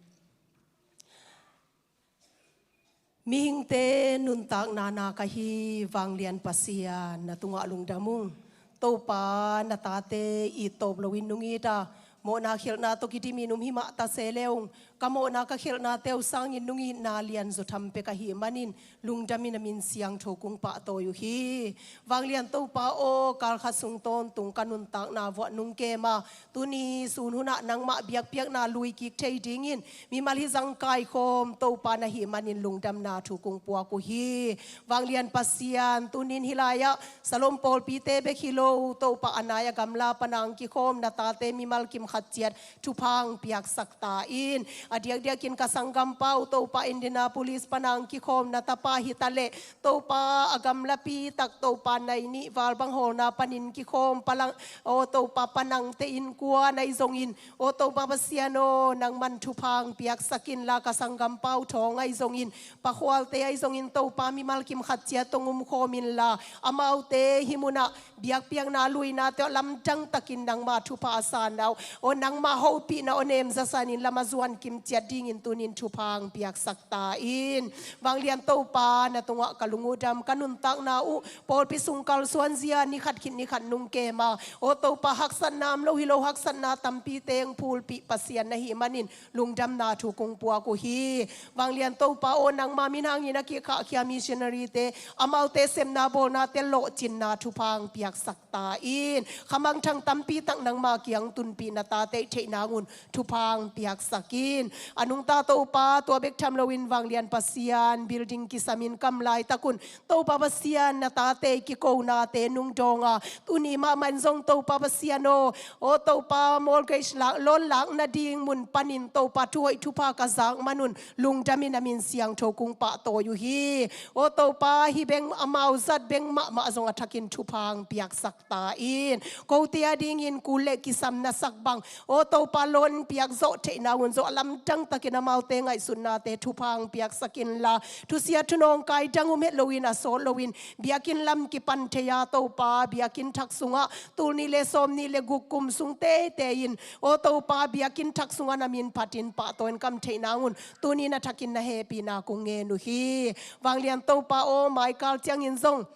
Mihingte nuntakna na ka hi, vanglian Pasian na tungah lungdam ung. Topa na tate it tawp loin nung it a, mawhna khialhna tawh kidimin um himah ta se le ung. Ka mawhna ka khialhnate uh sangin nung itna lianzaw tham pek ahih manin lungdamin a min siangtho kung pahtawi uh hi. Vanglian Topa aw, kalkhat sung tawntung ka nuntakna vuah nung kema, tuni sun hunah nangmah biakpiakna lui kik thei dingin mimal hi zangkai khawm Topa na hih manin lungdamna thu kung puak uh hi. Vanglian Pasian, tunin hih lai-ah Salom pawlpite bek hi lo, Topa a nai a gamla pana hong kikhawm na tate mimal kim khat ciat thupha hong piaksak ta in. A diakdiakin ka sanggampa uh Topa Indianapolis pana ang kikhawm na tapa hi ta leh, Topa a gamlapi tak Topa nai nih val bang hawlna panin kikhawm palang, aw Topa panangte innkuan ahi zongin, aw Topa Pasian aw nangman thupha hong piaksak inla, ka sanggampa uh thawng ahi zongin, pakhualte ahi zongin Topa mimal kim khat ciat hong umkhawm inla, amaute hih munah biakpiakna luinate aw lamdang takin nangma thupha a sanna uh, aw nangma hopihna aw nemzasanin lam a zuan kim ciat dingin tunin thupha hong piaksak ta in. Vanglian Topa na tungah ka lung uh dam, ka nuntakna uh pawlpi sung kalsuanzia ni khat khit ni khat nung kema, aw Topa haksatna om lo hi lo haksatna tampi teng phulpih Pasian na hih manin lungdamna thu kong puak uh hi. Vanglian Topa aw nangma min hangin a kikhahkhia missionary-te, amaute sepna bawlnate lawhcinna thupha hong piaksak ta in. Khamangthang tampi tak nangma kiang tunpih na tate theih nangun thupha hong piaksak in. A nungta Topa tua bek tham loin Vanglian Pasian building kisamin kam laitakun Topa Pasian na tate kikonate nungdawnga, tuni mahmah in zong Topa Pasian aw, aw Topa mortgage lak, loan lak nading mun panin Topa thuhoih thupha ka zak manun lungdamin a min siangtho kong pahtawi uh hi. Aw Topa hih beng amau zat beng mahmah zong a thakin thupha hong piaksak ta in. Kote a dingin kul le kisam na sak bang, aw Topa loan piak zawh theih nangun zawh a lamdang takin amaute ngaihsutnate thupha hong piaksak inla, thusia thunawngkai dang um het loin a sawt loin biakinn lam kipan thei a Topa biakinn thak sungah tul nih le sawm nih le guk kum sung teitei in, aw Topa biakinn thak sungah na min phatin pahtawi in kam theih nangun tunin a thakin na hehpihna kong ngen uh hi. Vanglian Topa aw maikal ciangin zong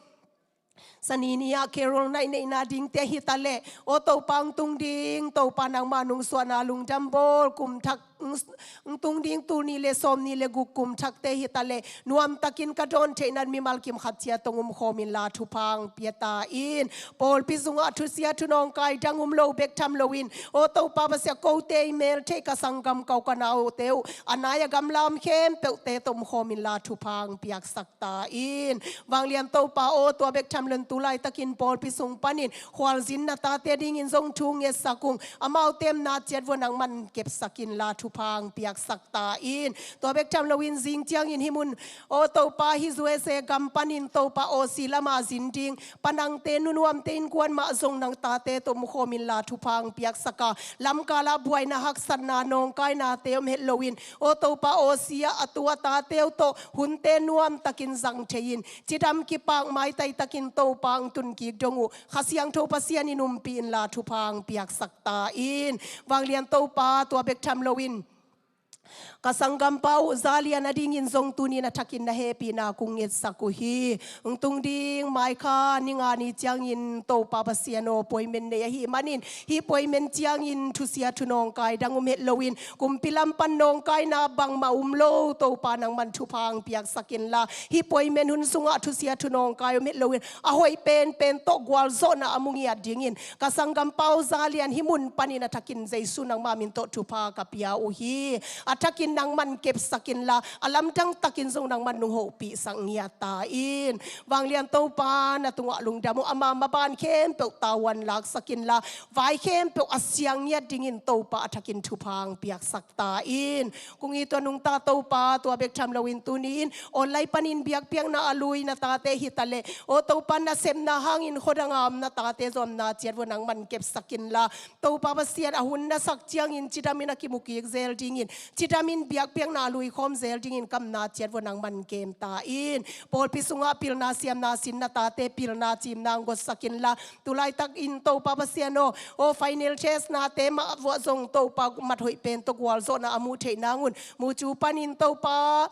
Sani ni-ah Carol naih neihna dingte hi ta leh, aw Topa hong tung ding Topa nangma nungsuahna lungdam bawl kum thak, hong tung ding tul nih le sawm nih le guk kum thakte hi ta leh, nuamtakin ka dawn theihna mimal kim khat ciat hong umkhawm inla thupha hong pia ta in. Pawlpi sungah thusia thunawngkai dang um lo bek tham loin, aw Topa Pasian kote i mel theih ka sanggam ka u ka naute uh a nai a gamla om khempeuhte tawh umkhawm inla thupha hong piaksak ta in. Vanglian Topa aw tua bek tham loin tu laitakin pawlpi sung panin khualzin na tate dingin zong thu ngetsak ung, amaute omna ciat vua nangman kepsak inla thupha hong piaksak ta in. Tua bek tham loin zing ciangin hih mun aw Topa hih U S A gam panin Topa Aussie lama zin ding panangte nunuamte innkuan mah zong nang tate tawh umkhawm inla thupha hong piaksak a, lamkalah buaina haksatna nawngkainate om het loin, aw Topa Aussie ah a tu a tate uh tawh hunte nuamtakin zang thei in, cidam kipak maitai takin Topa hong tun kik dong uh Kha Siangtho Pasian in umpih inla thupha hong piaksak ta in. Vanglian Topa tua bek tham loin ka sanggampa uh Zalian a dingin zong tunin a thakin na hehpihna kong ngetsak uh hi. Hong tung ding mai kha ni nga ni ciangin Topa Pasian aw appointment nei ahih manin, hih appointment ciangin thusia thunawngkai dang um het loin, kumpi lam pan nawngkaina bangmah um lo Topa nangman thupha hong piaksak inla, hih appointment hun sungah thusia thunawngkai om het loin, a hoih penpen tawh gualzawhna a mu ngiat dingin ka sanggampa uh Zalian hih mun panin a thakin Jesu nangma min tawh thupha ka pia uh hi. A thakin nangman kepsak inla, a lamdang takin zong nangman nung hopihsak ngiat ta in. Vanglian Topa na tungah lungdam uh, ama maban khempeuh tavuan laksak inla, vai khempeuh a siang ngiat dingin Topa a thakin thupha hong piaksak ta in. Kong it uh a nungta Topa tua bek tham loin tuni-in online panin biakpiakna a lui na tate hi ta leh, aw Topa nasepna hangin khuadanga om na tate zong omna ciat vua nangman kepsak inla, Topa Pasian a hun na sak ciangin cidamin a kimu kik zel dingin, cidamin biakpiakna a lui khawm zel dingin ka omna ciat vua nangman kem ta in. Pawlpi sungah pilna siamna sin na tate pilna cimna hong gotsak inla, tu laitakin Topa Pasian aw, aw final test nate mah vuah zong Topa mat hoih pen tawh gualzawhna a muh theih nangun, mucu panin Topa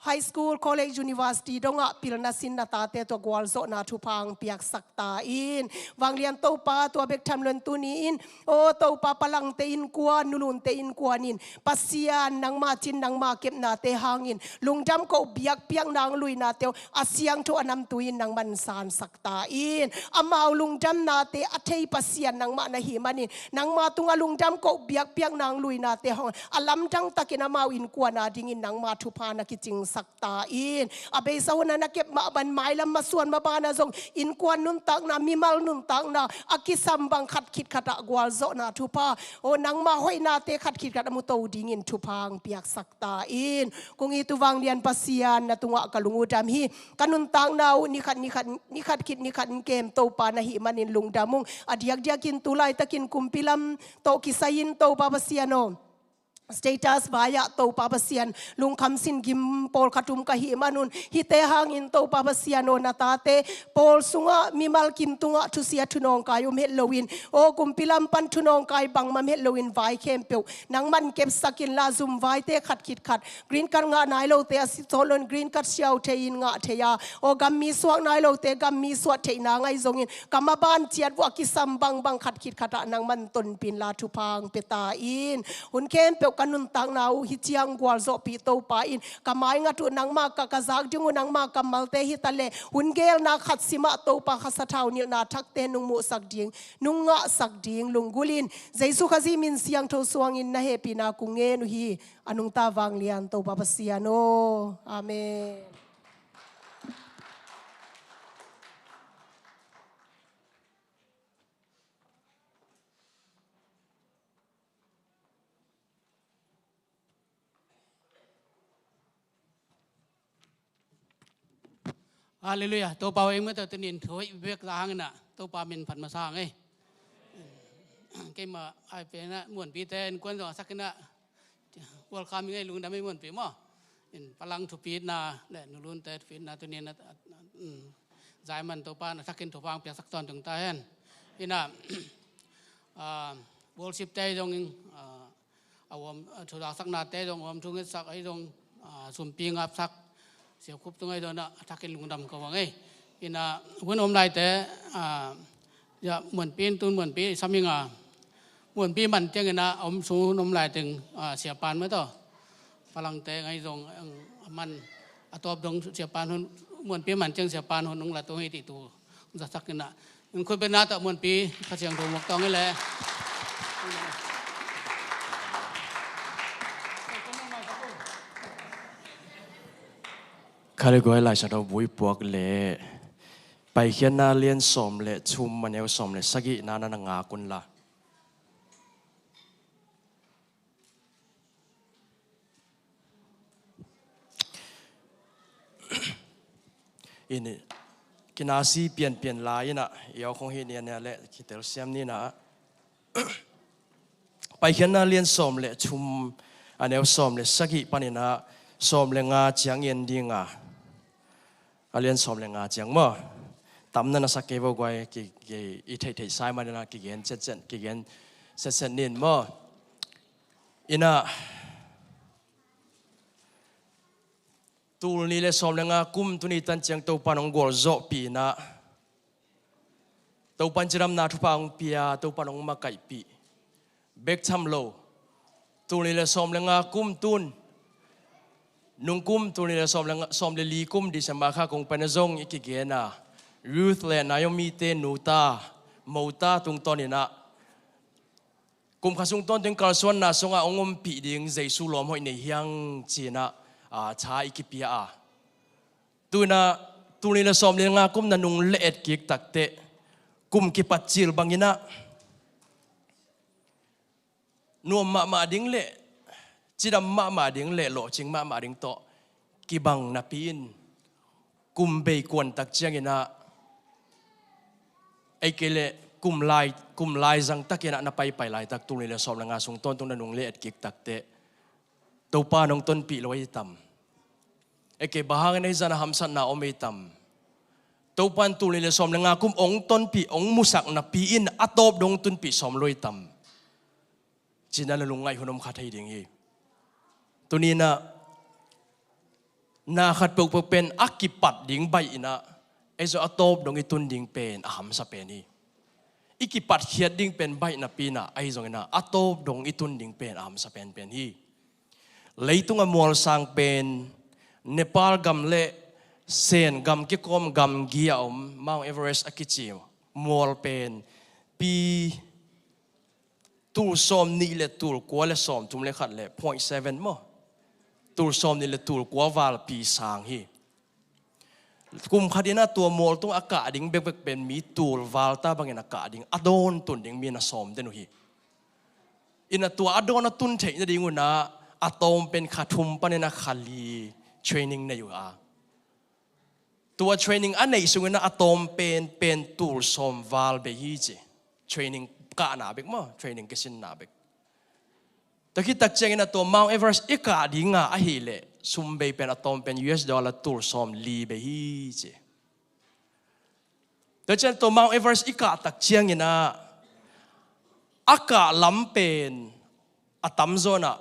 high school, college, university dongah pilna sin na tate tawh gualzawhna thupha hong piaksak ta in. Vanglian Topa tua bek tham loin tuni-in, aw Topa palangte innkuan, nulunte innkuan in Pasian nangma cin nangma kepnate hangin lungdam koh biakpiakna hong luinate uh a siangtho a namtui in nangman sansak ta in. Amau lungdamnate a thei Pasian nangmah na hih manin, nangma tungah lungdam koh biakpiakna hong luinate hong a lamdang takin amau innkuan a dingin nangma thupha na kicing sak ta in. A beisa hun a na kep mah ban mailam masuan mah banah zong innkuan nuntakna, mimal nuntakna a kisam bang khat khit khatah gualzawhna thupha, aw nangmah hoihnate khat khit khat a muto dingin thupha hong piaksak ta in. Kong it uh vanglian Pasian, na tungah ka lung uh dam hi. Ka nuntakna uh ni khat ni khat, ni khat khit ni khat in kem Topa na hih manin lungdam ung. A diakdiakin tu laitakin kumpi lam tawh kisai-in Topa Pasian aw, status vai-ah Topa Pasian lungkham sin gim pawlkhat um ka hih manun, hihte hangin Topa Pasian aw, na tate pawl sungah mimal kim tungah thusia thunawngkai um het loin, aw kumpi lam pan thunawngkai bangmah het loin vai khempeuh nangman kepsak inla, zum vaite khat khit khat, green card ngah nai lote a si sawt loin green card siau thei-in ngah thei a, aw gammi suak nai lote gammi suah theihna ngaih zongin, ka maban ciat vuah kisam bangbang khat khit khatah nangman tonpih inla thupha hong pia ta in. Hun khempeuh ka nuntakna uh hih ciang gualzawhpih Topa in, ka maingat uh nangma ka, ka zak ding uh nangma kammalte hi ta leh, hun gelna khat simah Topa kha sathau nilhna thakte nong muhsak ding, nong ngahsak ding lunggulhin, Jesu Khazih min siangtho suangin na hehpihna kong ngen uh hi. A nungta vanglian Topa Pasian aw. Amen. Halleluiah. Topa aw, ei mate tuni in thu hoih bek za hang inah Topa min phat masa hang ei. Keimah ai penah Muanpite innkuan zong a sak inah welcome ing ei, lungdam ei Muanpi maw. In Palang thupitna le Nulunte thupitna tuni inah, mm, zai man Topa na thakin thupha hong piaksak tawntung ta hen. Inah, ah, worship te zong in, ah, a uam, a thuzaksaknate zong uam thu ngetsak ahi zong, a, sumpi ngapsak siakhup tung ahi zong a thakin lungdam ko vang ei. Inah hun om laite, a, ya Muanpi in tun Muanpi i sam ing a, Muanpi man ciang inah a om sung hun om lai teng, a, siapan mah tawh Palangte ngai zong, a, man a tawp dong siapan hun, Muanpi man ciang siapan hun hong la tung hi ti tu zasak inah, in khut beng na tawh Muanpi Kha Siangtho muak tawng hi leh. Kha le guai, Lai Siangtho bu i puak leh Paikhiatna lian sawm le thum, a neu sawm le sagihna na na ngak un la. Ini, kinasi pianpian lai inah, i aw khong hi nia nia le kitel siam ni inah. Paikhiatna lian sawm le thum, a neu sawm le sagih pan inah sawm le nga ciang en ding a. A lian sawm le nga ciang maw. Tam na na sak kei vo guai, ki, ki, i theihtheih sai man inah kigen setset, kigen setset nin maw. Inah, tul nih le sawm le nga kum tuni tan ciang Topa in hong gualzawhpih inah, Topa in cidamna thupha hong pia, Topa in hong makaihpih bek tham lo. Tul nih le sawm le nga kum tun, nung kum, tul nih le sawm le nga, sawm le li kum December kha kong pen a zong i kigen a, Ruth le Naomi te nuta mota tungtawn inah, kum khat sung tawntung kalsuanna sungah hong ompih ding Jesu lawm hoih nei hiang ci inah, a, tha i kipia a. Tu inah, tul nih le sawm le nga kum na nung le et kik takteh, kum kipat cil bang inah nuam mahmah ding le cidam mahmah ding le lawhcing mahmah ding tawh kibang napi in, kum bei kuan tak ciang inah, ei kei le kum lai, kum lai zang tak inah na paipai laitak tul nih le sawm le nga sung tawntung na nung le et kik takteh, Topa in hong tonpih lo ei tam? Ei kei bang hangin ei zan a hamsatna om ei tam? Topa in tul nih le sawm le nga kum hong tonpih, hong musak napi in a tawp dong tunpih sawm lo ei tam? Ci inah na lungngaih hun om kha thei ding hi. Tuni inah, na khat peuhpeuh pen a kipat ding baih inah, ei zong a tawp dong i tun ding pen a hamsa pen hi. I kipatkhiat ding pen baih napi inah, ahi zong inah a tawp dong i tun ding pen a hamsa penpen hi. Leitung a mual sang pen Nepal gam le Sen gam kikawm gamgi a om Mount Everest a kici mual pen pi tul sawm nih le tul kua le sawm thum le khat le point seven maw. tul sawm nih le tul kua valpi sang hi. Kum khat in a tua mual tung a kah ding bekbek pen mi tul val ta bangin a kah ding a dawn tun ding mi na sawm den uh hi. In a tua a dawn a tun theih nading un a, a tawm pen kha thum panin a kha li training nei uh a, tua training a neih sungin a tawm pen pen tul sawm val bei hi ci. Training kahna bek maw, training kisinna bek. Tua khit tak ciangin a tua Mount Everest i kah dinga ahih leh sum bei pen a tawm pen U S dollar tul sawm li bei hi ci. Tua ciang tua Mount Everest i kah tak ciangin a, a kah lam pen a tamzaw in a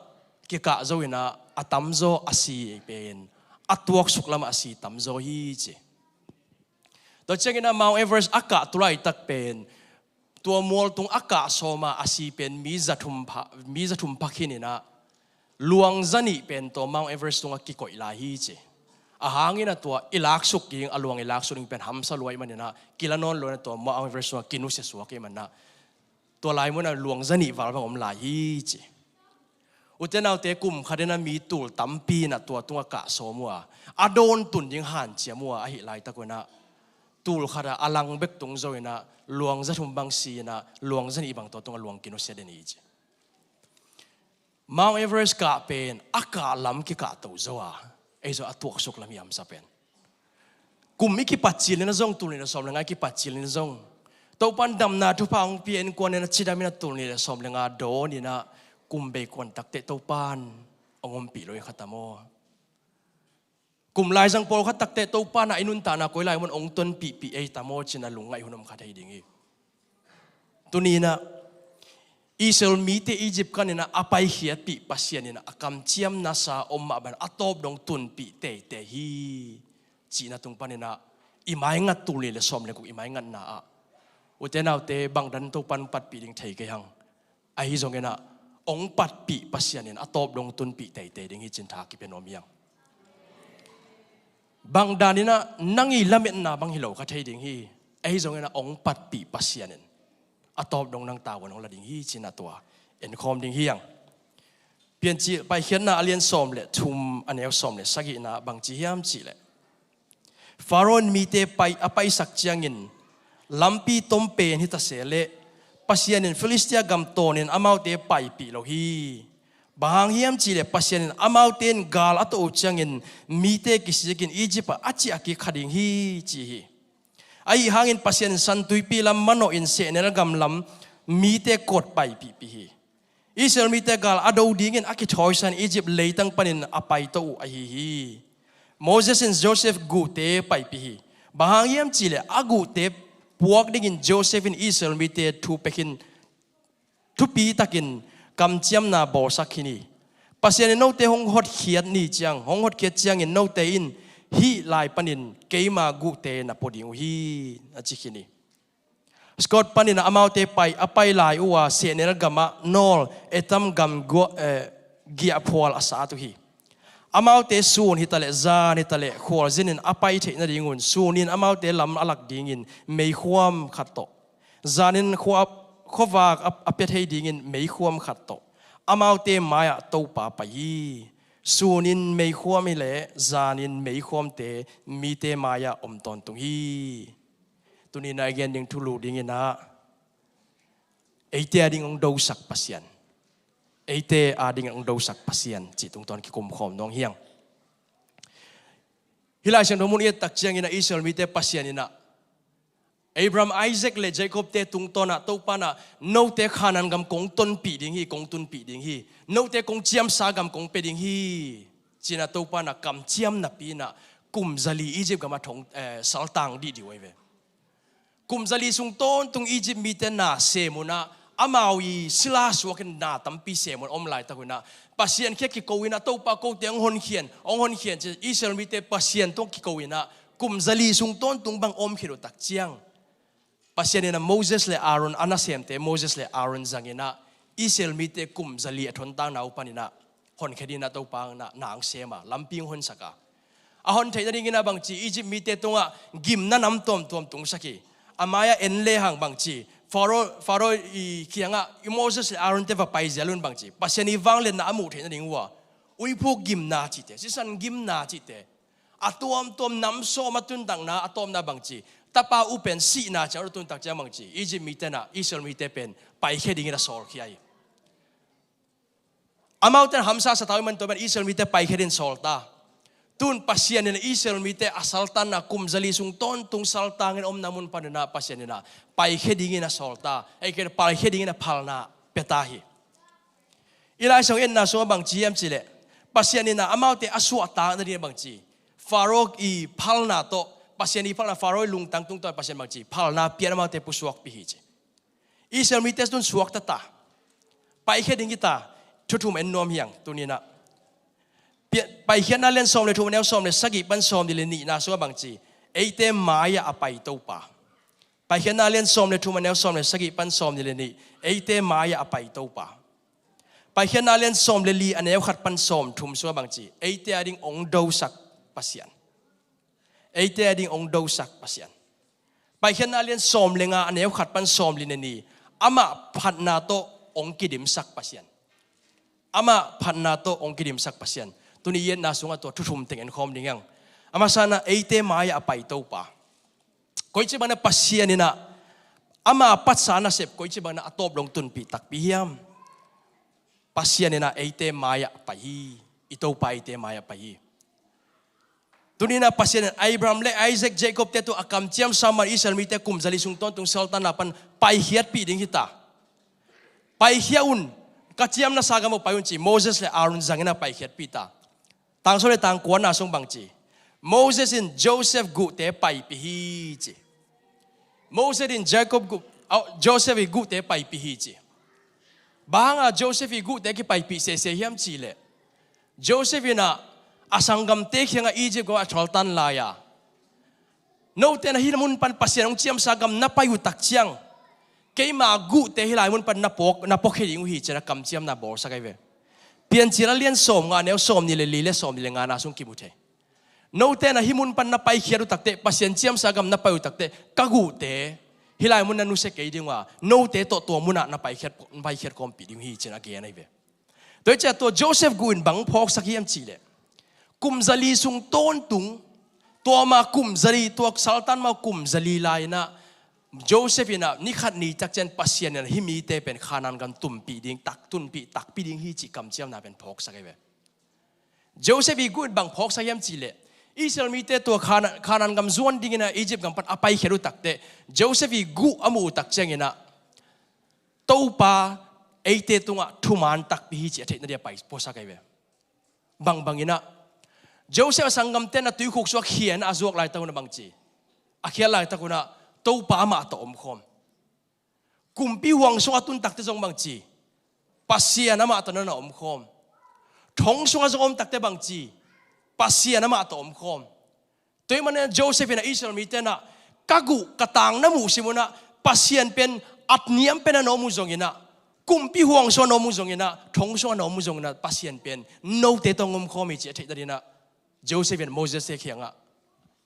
kikah zo in a, a tamzaw a si pen a tuaksuk lamah a si tamzaw hi ci. Tua ciangin a Mount Everest a kah tu laitak pen tua mual tung a kah sawma a si pen mi za thum pha, mi za thum pha khin in a, luang za nih pen tua Mount Everest tungah kikoih lai hi ci. A hangin a tua i laksuk ding, a luang i laksuk ding pen hamsa luai manin a, kila nawn luai in a tua Mount Everest tungah kinusia suak i man a, tua lai mun a luang za nih val bang om lai hi ci. Ute naute, kum khat in a mi tul tampi in a tua tungah kah sawm uh a, a dawn tun ding hanciam uh a, ahih laitak un a tul khat a a lang bek tung zo in a luang za thum bang si in a luang za nih bang tua tungah luang kinusia den hi ci. Mount Everest kah pen a kah lam kikah to zo a, ei zo a tuaksuk lam hi hamsa pen. Kum i kipat cil in a zong, tul nih le sawm le nga i kipat cil in a zong, Topan damna thupha hong pia in kuan in a cidam in a tul nih le sawm le nga dawn in a kum bei kuan takte Topan hong ompih lo i kha ta maw? Kum laizang pawl khat takte Topan a i nuntakna koi lai mun hong tonpihpih ei ta maw ci in a lungngaih hun om kha thei ding hi. Tuni in a Israel mite Egypt kan in a a paikhiatpih Pasian in a a kamciamna sa om mah ban a tawp dong tunpih teitei hi. Cihna tung pan in a i maingat tul nih le sawm le guk i maingatna ah, ute naute, bangdan Topan patpih ding thei kei hang. Ahi zongin a hong patpih Pasian in a tawp dong tunpih teitei ding hi cin tha kipia nuam hi hang. Bangdan in a nang i lametna bang hi lo kha thei ding hi. Ahi zongin a hong patpih Pasian in a tawp dong nang tavuan hong la ding hi cin a tua enkhawm ding hi hang. Piancil Paikhiatna a lian sawm le thum a neu sawm le sagihna bangci hiam cih leh, Pharaoh in mite pai, a paisak ciangin lampi tom pen hi ta se leh Pasian in Philistia gam tawnin amaute paipih lo hi. Bang hang hiam cih leh Pasian in amaute in gal a tawh uh ciangin mite kisikin Egypt ah a ciah kik kha ding hi ci hi. Ahi hangin Pasian in San Tuipi lam manawh in sehnel gam lam mite kawt paipihpih hi. Israel mite gal a do dingin a kithawisan Egypt leitang panin a paito uh ahi hi. Moses in Joseph guhte paipih hi. Bang hang hiam cih leh a guhte puak dingin Joseph in Israel mite thu pia khin, thupi takin kamciamna bawlsak khin hi. Pasian in note hong hotkhiat ni ciang, hong hotkhiat ciangin note in hih lai panin keima guhte na pua ding uh hi, a ci khin hi. Scott panin a amaute pai, a pai lai uh a sehnel gamah nawl, Etam gam gua-, eh, giahphual a sat uh hi. Amaute sun hitaleh zan hitaleh khualzinin a pai theih nadingun sunin amaute lam a lak dingin meikhuam khat tawh, zanin khua-, khuavak a, a pia thei dingin meikhuam khat tawh amaute mai-ah Topa pai hi. Sunin meikhuam hileh zanin meikhuamte mite mai-ah om tawntung hi. Tuni-in a i gen ding thulu dingin ah, eite a ding hong dosak Pasian, eite a ding hong dosak Pasian cih tungtawn kikumkhawm nuam hi hang. Hih Lai Siangtho mun i et tak ciangin ah Israel mite Pasian in ah Abraham, Isaac le Jacob-te tungtawn ah Topa in ah note Khanaan gam kong tonpih ding hi, kong tunpih ding hi, note kong ciamsa gam kong pia ding hi, ci-in ah Topa in ah kamciam napi-in ah kum zali Egypt gam ah thong, eh, saltang dihdih uh ahi ve. Kum zali sung tawntung Egypt mite na sem un ah, amau i sila suakin na tampi sem un om laitak un ah, Pasian kiang kiko in ah, Topa, kote hong honkhian, hong honkhian ci-in Israel mite Pasian tungah kiko in ah, kum zali sung tawntung bang om khit uh tak ciang, Pasian in ah Moses le Aaron, a nasemte Moses le Aaron zangin ah, Israel mite kum zali a thontakna uh panin ah honkhia dingin ah Topa in ah na hong sem a, lampi hong honsak a. A hon theih nadingin ah bangci, Egypt mite tungah gimna nam tuamtuam tungsak hi. A mai-ah en lehang bangci, Pharaoh, Pharaoh i kiangah i Moses le Aaron-te va pai zel un bangci, Pasian i vangliatna a muh theih nading uh a, Uiphuk gimna cihte, sisan gimna cihte, a tuamtuam nam sawm a tuntakna a tawpna bangci, tapa upen sihna ciang a tuntak ciang bangci, Egypt mite na Israel mite pen paikhia dingin a sawlkhia hi. Amaute na hamsa satau i man tua man Israel mite paikhia dingin sawlta. Tun Pasian in Israel mite a saltanna kum zali sung tawntung saltangin omna mun panin ah Pasian in ah paikhia dingin a sawlta. Ei kei paikhia dingin a phalna peta hi. I Lai Siangtho etna sungah bangci hiam cihleh, Pasian in ah amaute a suahtak nadingin bangci, Faro i phalna tawh, Pasian i phalna, Faro i lungtang tung tawh Pasian bangci, phalna pian amaute pusuakpih hi ci. Israel mite tun suakta ta. Paikhia ding hi ta. Thu thum en nuam hi hang tuni-in ah. Pia-, Paikhiatna lian sawm le thum, a neu sawm le sagih pan sawmnih le nihna sungah bangci, eite mai-ah a pai Topa. Paikhiatna lian sawm le thum, a neu sawm le sagih pan sawmnih le nih, eite mai-ah a pai Topa. Paikhiatna lian sawm le li, a neu khat pan sawmthum sungah bangci, eite a ding hong dosak Pasian. Eite a ding hong dosak Pasian. Paikhiatna lian sawm le nga, a neu khat pan sawmli le ni, amah phatna tawh hong kidimsak Pasian. Amah phatna tawh hong kidimsak Pasian. Tuni i etna sungah tua thu thum teng en khawm ding hi hang. A masa-in ah eite mai-ah a pai Topa. Koici bangin ah Pasian in ah ama patsa nasep koici bangin ah a tawp dong tunpih takpi hiam? Pasian in ah eite mai-ah a pai hi. I Topa eite mai-ah a pai hi. Tuni-in ah Pasian in Abraham le Isaac, Jacob-te tawh a kamciamsa man Israel mite kum zali sung tawntung saltanna pan paikhiatpih ding hi ta. Paikhia un, ka ciamna sa gam uh pai un ci, Moses le Aaron zangin ah paikhiatpih ta. Tang sawm le tang kuana sung bangci, Moses in Joseph guhte paipih hi ci. Moses in Jacob guh, au, Joseph i guhte paipih hi ci. Bang hanga Joseph i guhte kipaipih sese hiam cihleh, Joseph in ah a sanggamte kiangah Egypt gam a thaltan lai-a, note na hih mun pan Pasian hong ciamsa gam na pai uh tak ciang, keima guhte hih lai mun pan na puak, na puakhia ding uh hi ci-in a kamciamna bawlsak ahi ve. Piancil a lian sawmnga, neu sawmnih le li le sawmnih le ngana sung kimu thei. Note na hih mun pan na paikhiat uh takteh, Pasian ciamsa gam na pai uh takteh, ka guhte hih lai mun na nusia kei ding uh a, note tawh tua munah na paikhiat, na paikhiat kawmpih ding uh hi ci-in a gen ahi ve. Tua hi ciah tua Joseph guh in bang phawksak hiam cihleh, kum zali sung tawntung, tua ma kum zali, tua saltan ma kum zali lai-in ah Joseph in ah ni khat ni tak ciang Pasian in ah hih mite pen Kanaan gam tunpih ding, tak, tunpih takpi ding hi cih kamciamna pen phawksak ahi ve. Joseph i guh in bang phawksak hiam cihleh, Israel mite tua Kana-, Kanaan gam zuan dingin ah Egypt gam pan a paikhiat uh takteh, Joseph i guh a muh uh tak ciangin ah, Topa eite tungah thuman takpi hi cih a theih nading a pai puasak ahi ve. Bangbang in ah, Joseph a sanggamte in ah tuikhuk sungah khia-in a zuak laitak un ah bangci, a khial laitak un ah Topa amah tawh omkhawm. Kumpi huang sungah tun takteh zong bangci, Pasian amah tawh na na omkhawm. Thong sungah zong om takteh bangci, Pasian amah tawh omkhawm. Tua ahih manin Joseph in ah Israel mite in ah, ka guh ka tang na muh sim un ah, Pasian pen at niam pen a na om uh zongin ah, kumpi huang sungah na om uh zongin ah, thong sungah na om uh zongin ah, Pasian pen note tawh hong omkhawm hi cih a theih nading in ah, Joseph in Moses-te kiangah,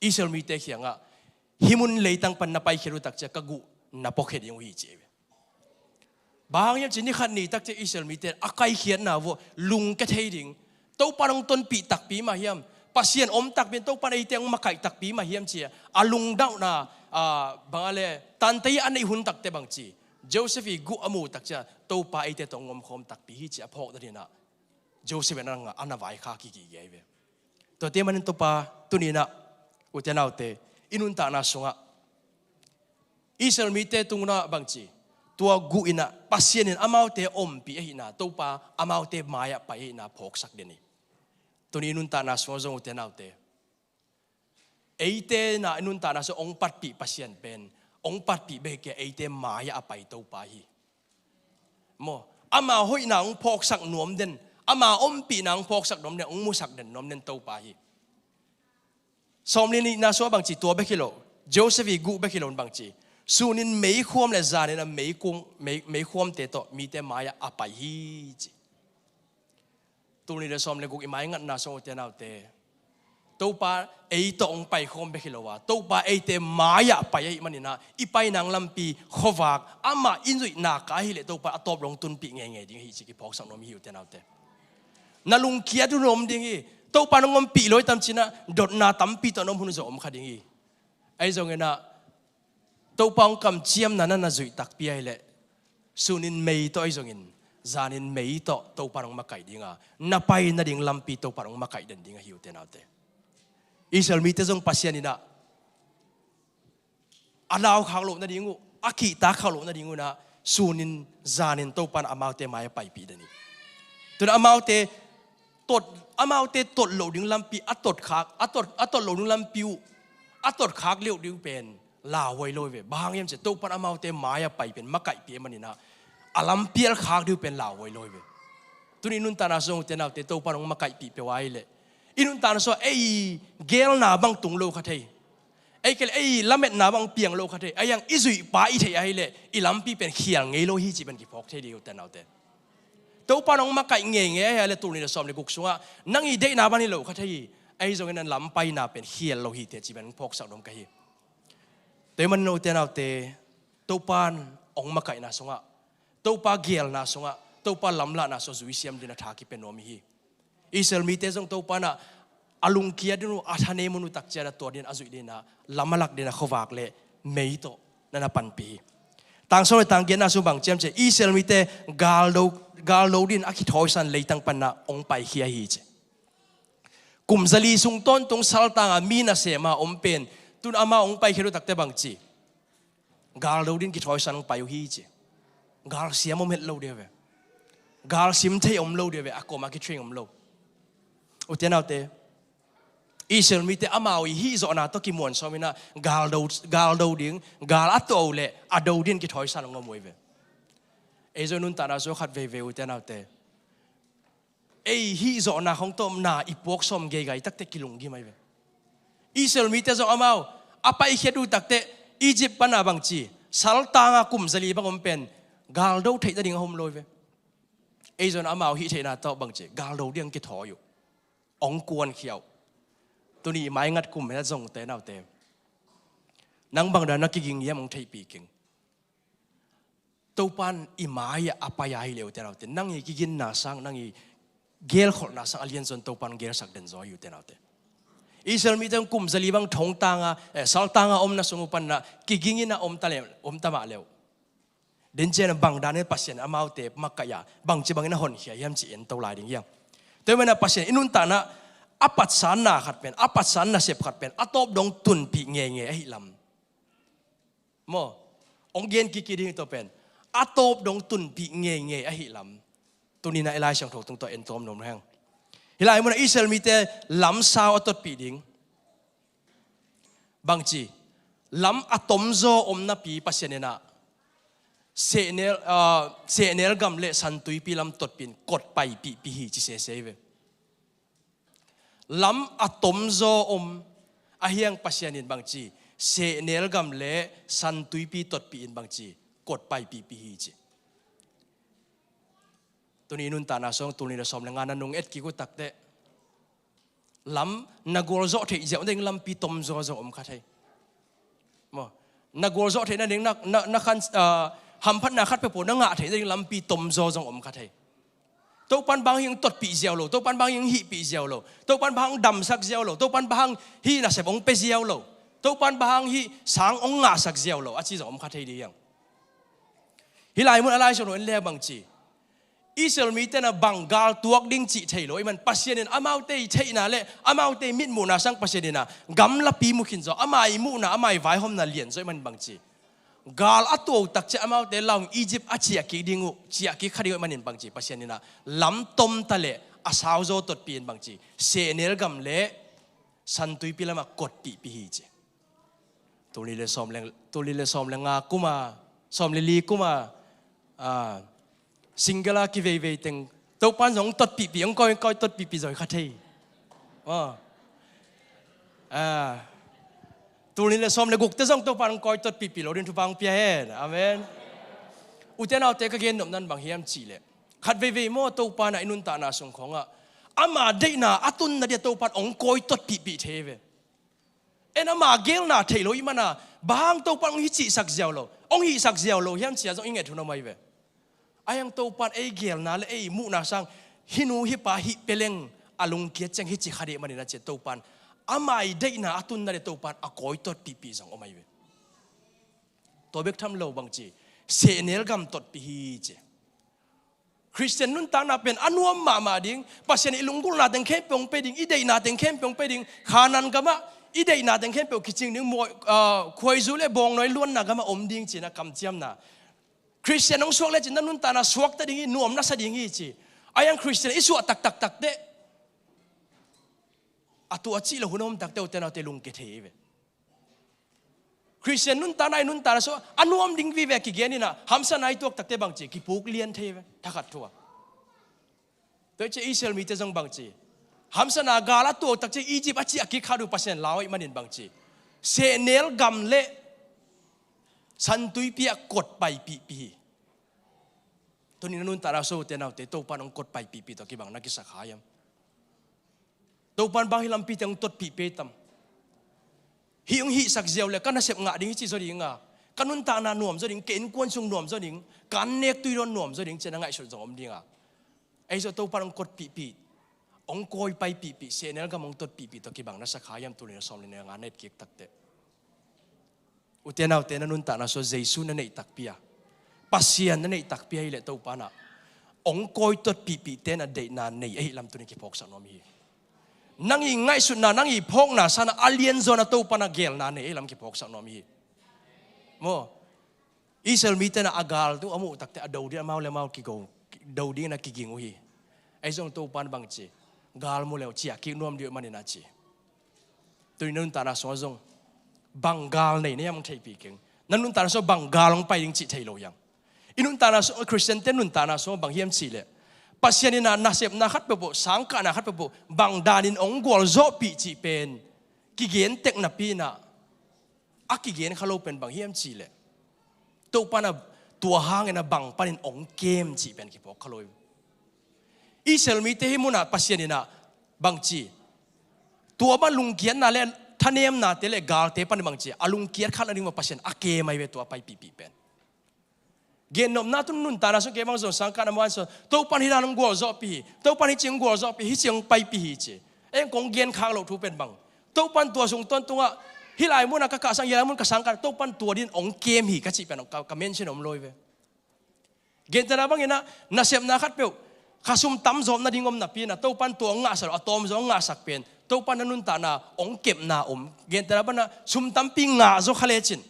Israel mite kiangah, hih mun leitang pan na paikhiat uh tak ciang ka guh na puakhia ding uh hi ci ahi ve. Bang hang hiam cih ni khat ni tak ciang Israel mite a kaikhiatna uh lungkia thei ding, Topa in hong tonpih takpi mah hiam, Pasian om takpi, Topa in eite hong makaih takpi mah hiam ci-a a lungdamna, a, bang a le tante a neih hun takteh bangci, Joseph i guh a muh tak ciang Topa eite tawh hong omkhawm takpi hi ci-a phawk nading in ah Joseph in a na, a na vaikhak kik hi ahi ve. Tuate manin Topa tuni-in ah, ute naute, i nuntakna sungah Israel mite tung un ah bangci, tua guh in ah Pasian in amaute ompih ahihna, Topa amaute mai-ah pai ahihna phawksak den hi. Tuni i nuntakna sungah zong, ute naute, eite in ah i nuntakna sungah hong patpih Pasian pen, hong patpih bek hi kei a, eite mai-ah a pai Topa hi. Maw, ama hoihna hong phawksak nuam den, ama ompihna hong phawksak nuam den, hong musak den nuam den Topa hi. Sawmli nihna sungah bangci, tua bek hi lo, Joseph i guh bek hi lo in bangci, sunin meikhuam le zanin a meikhuam, mei, meikhuamte tawh mite mai-ah a pai hi ci. Tul nih le sawm le guk i maingatna sungah, ute naute, Topa ei tawh hong paikhawm bek hi lo a, Topa eite mai-ah pai ahih manin ah, i painang lampi, khuavak, amah i zuihna ka ahih leh Topa a tawp dong tunpih ngeingei ding hi ci kiphawksak nuam hi, ute naute. Na lungkiat hun om ding hi. Topa nong ompih lo hi tam cinah dotna tampi tawh na om hun zawh om kha ding hi. Ahi zonginah Topa hong kamciamna na na zuih takpi ahileh sunin mei tawh ahi zongin zanin mei tawh Topa hong makaih dinga na pai nading lampi Topa hong makaih den ding ahi ute naute. Israel mite zong Pasian inah a laukhak loh nading uh, a kihtakkhak loh nading unah sunin zanin Topa in amaute mai a paipih den hi. Tuna amaute tot, amaute tot loh ding lampi a totkhak, a tot, a tot loh ding lampi uh a totkhak leuh ding pen lauhuai lo hi ve. Bang hang hiam cih leh Topa in amaute mai a paipih in makaihpih ahih maninah a lampi a khak ding uh pen lauhuai lo hi ve. Tuni nuntakna sung ute naute Topa in hong makaihpih peuh ahileh i nuntakna sung ei geelna bang tung lo kha thei. Ei kei leh ei lametna bang piang lo kha thei. Ahi hang i zuihpa i theih ahileh i lampi pen khial ngei lo hi cih pen kiphawk thei ding ute naute. Topa in hong makaih ngeingei ahi ahileh tul nih le sawm le guk sungah nang i deihna bang hi lo kha thei hi. Ahi zongin na lampaina pen khial lo hi teh cih pen hong phawksak nuam ka hi. Tua ahih manin ute naute Topa in hong makaihna sungah, Topa geelna sungah, Topa lamlahna sungah zuisiam dingin a tha kipia nuam hi. Israel mite zong Topa inah a lungkiat ding uh, a thanem hun uh takciat a tua dingin a zuih dinginah lam a lak dinginah khuavak le mei tawh na na panpih hi. Tang sawm le tang giatna sung bang ci hiam cih leh Israel mite galdo, galdo dingin a kithawisan leitang panah hong paikhia hi ci. Kum zali sung tawntung saltanga mi nasema om pen tun amau hong paikhiat uh takteh bang ci. Galdo dingin kithawisan hong pai uh hi ci. Galsiam om het lo ding a ve. Galsim thei om lo ding a ve. A koma kitraining om lo. Ute naute, Israel mite amau i hihzawhna tawh kimuan sawm inah galdo, galdo ding, gal a tuah uh leh a do dingin kithawisan hong om uh hi ve. Ei zong nuntakna sung khat veivei ute naute ei hihzawhna khong tawh na i puak sawm geigai takteh kilunggim ahi ve. Israel mite zong amau a paikhiat uh takteh Egypt pana bang ci, saltanga kum zali bang om pen galdo theih nading a hum lo hi ve. Ei zong amau hih theihna tawh bang ci, galdo dingin kithawi uh, hong kuankhia uh. Tuni i maingat kum hi a zong ute naute, nang bang dan na kiging hiam hong theihpih keng. Topa in i mai-ah a pai ahileh ute naute, nang i kiginna sang, nang i gelkholhna sang a lianzaw in Topa in gelsak den zaw hi ute naute. Israel mite kum zali bang thongtanga, eh, saltanga omna sung uh panah kigingin a om ta le, om ta mah le uh. Dencian bang dan in Pasian amaute makaih a bangci bangin a honkhia hiam cih en to lai ding hi hang. Tua ahih manin Pasian i nuntakna a patsanna khat pen, a patsan nasep khat pen a tawp dong tunpih ngeingei ahih lam. Maw, hong gen kiki ding hi tua pen. A tawp dong tunpih ngeingei ahih lam. Tuni-in ah Lai Siangtho tung tawh en tawm nuam hang. Hih lai munah Israel mite lam sau a totpih ding. Bangci, lam a tomzaw om napi Pasian in ah sehnel, ah, sehnel gam le San Tuipi lam totpih in kot paipihpih hi ci sese hi ve. Lam a tomzaw om, ahi hang Pasian in bangci, sehnel gam le San Tuipi totpih in bangci, kot paipihpih hi ci. Tuni nuntakna sung tul nih le sawm le nga na nung et kik uh takteh, lam na gualzawh theih ziau ding lampi tomzaw zong om kha thei. Maw, na gualzawh theih nading na, na, na khan, ah, hamphatna khat peuhpeuh na ngah theih nading lampi tomzaw zong om kha thei. Topa'n bang hang hih totpih ziau lo, Topa'n bang hang hih hihpih ziau lo, Topa'n bang hang damsak ziau lo, Topa'n bang hang hih nasep hong pia ziau lo, Topa'n bang hang hih sang hong ngahsak ziau lo, a ci zong om kha thei ding hi hang. Hih lai mun a Lai Siangtho en le bangci, Israel mite in ah bang gal tuak ding cih thei lo ahih man Pasian in amaute i theihna le amaute i mitmuhna sang Pasian in ah gamlapi mu khin zaw, ama i muhna, ama i vaihawmna lian zaw ahih man bangci, gal a tuah uh takciang amaute lau in Egypt a ciah kik ding uh, ciah kik kha ding uh ahih manin bangci, Pasian in ah lam tom ta le a sauzaw totpih in bangci, sehnel gam le San Tuipi lamah kotpihpih hi ci. Tul nih le sawm le, tul nih le sawm le nga kuma, sawm le li kuma, ah, single a kiveivei teng Topa'n zong totpihpih, hong kawi, hong kawi totpihpih zaw hi kha thei. Ah. Ah. Tul nih le sawm le gukte zong Topa'n hong kawi totpihpih lo ding thupha hong pia hen. Amen. Ute naute, ka gen nopna in bang hiam cih leh, khat veivei maw Topa'n ah i nuntakna sung khawngah ama deihna a tunna dia Topa'n hong kawi totpihpih thei ve. En ama geelna theih lo i hih man ah, bang hang Topa'n hong hih cihsak ziau lo, hong hihsak ziau lo hiam ci-a zong i nget hun om ahi ve. Ahi hang Topa'n ei geelna le ei muhna sang hih nu hih pa hih peleng a lungkiat ciang hih ci kha dih manin a ci Topan ama i deihna a tunna le Topan a kawi totpihpih zong om ahi ve. Tua bek tham lo bang ci, sehnel gam totpih hi ci. Khristian nuntakna pen a nuam mahmah ding, Pasian i lunggulhna teng khempeuh hong pe ding, i deihna teng khempeuh hong pe ding, Khanan gamah i deihna teng khempeuh kicing ding, muai, ah, khuaizu le bawngnawi luanna gamah om ding cina kamciamna. Khristian hong suak lecin na nuntakna suakta ding hi, nuam na sa ding hi ci. A iang Khristian i suah taktak takte a tua cih lo hun a om takte ute naute lungke thei hi ve. Khristian nuntakna i nuntakna suah a nuam ding vive kigen inah hamsatna i tuak takte bang ci, kipuk lian thei ve, thakhat thu a. Tua i ci Israel mite zong bang ci, hamsatna gal a tuak takte Egypt a ciah kik khat uh Pasian lau ahih manin bang ci, sehnel gam le santuipi ah kot paipihpih hi. Tuni na nuntakna suah ute naute Topan hong kot paipihpih tawh kibang na kisak kha hiam? Topan bang hih lampi teng hong totpih pei tam? Hih hong hihsak ziau le ka nasep ngah ding hi ci zaw ding a, ka nuntakna nuam zaw ding, ka innkuan sung nuam zaw ding, ka annek tuidawn nuam zaw ding cina ngaihsut zong om ding a. Ei zaw Topan hong kotpihpih, hong kawi paipihpih, sehnel gam hong totpihpih tawh kibang na sa kha hiam? Tuni na sawm le na nga na et kik takte. Ute naute na nuntakna suah Jesu na neih takpi a, Pasian na neih takpi a hileh Topan ah hong kawi totpihpih ten a deihna nei ahi lam tuni kiphawksak nuam hi. Nang i ngaihsutna, nang i phawkna sana a lianzawn a Topan a gelna nei ahi lam kiphawksak nuam hi. Maw? Israel mite na a gal tu a muh takte a do ding amau le amau kigo, do dingin a kiging uh hi. Ei zong Topan bang ci, gal mu leu ciah kik nuam dih uh manin a ci. Tuni na nuntakna sungah zong bang gal nei na hiam hong theihpih keng. Na nuntakna sungah bang gal hong pai ding cih thei lo hiam? I nuntakna sungah, Khristiante nuntakna sungah bang hiam cihleh Pasian in a nasepna khat peuhpeuh, sangkahna khat peuhpeuh bang danin hong gualzawhpih cih pen kigen tek napi inah a kigen kha lo pen bang hiam cihleh Topan a tua hangin a bang panin hong kem cih pen kiphawk kha lo hi. Israel mite hih munah Pasian inah bang ci, tua bang lungkiatna le thanemnate le galte panin bang ci, a lungkiat khat nading mah Pasian a kem ahi ve tua paipihpih pen. Gennopna tun nuntakna sung kei bang zong sangkahna muan sung Topan hih dan hong gualzawhpih hi, Topan hih ci hong gualzawhpih, hih ci hong paipih hi ci. Ei kong genkhak loh thu pen bang, Topan tua sung tawntungah hih lai munah ka kahsang, hih lai mun ka sangkah, Topan tua din hong kem hi ka cih pen ka, ka mention om lo hi ve. Gentehna bangin ah nasepna khatpeuh khasum tam zawm nading om napi-in ah Topan tua hong ngahsak lo, a tawm zaw hong ngahsak pen Topan na nuntakna hong kepna om. Gentehna bangin ah sum tampi ngah zaw kha lecin,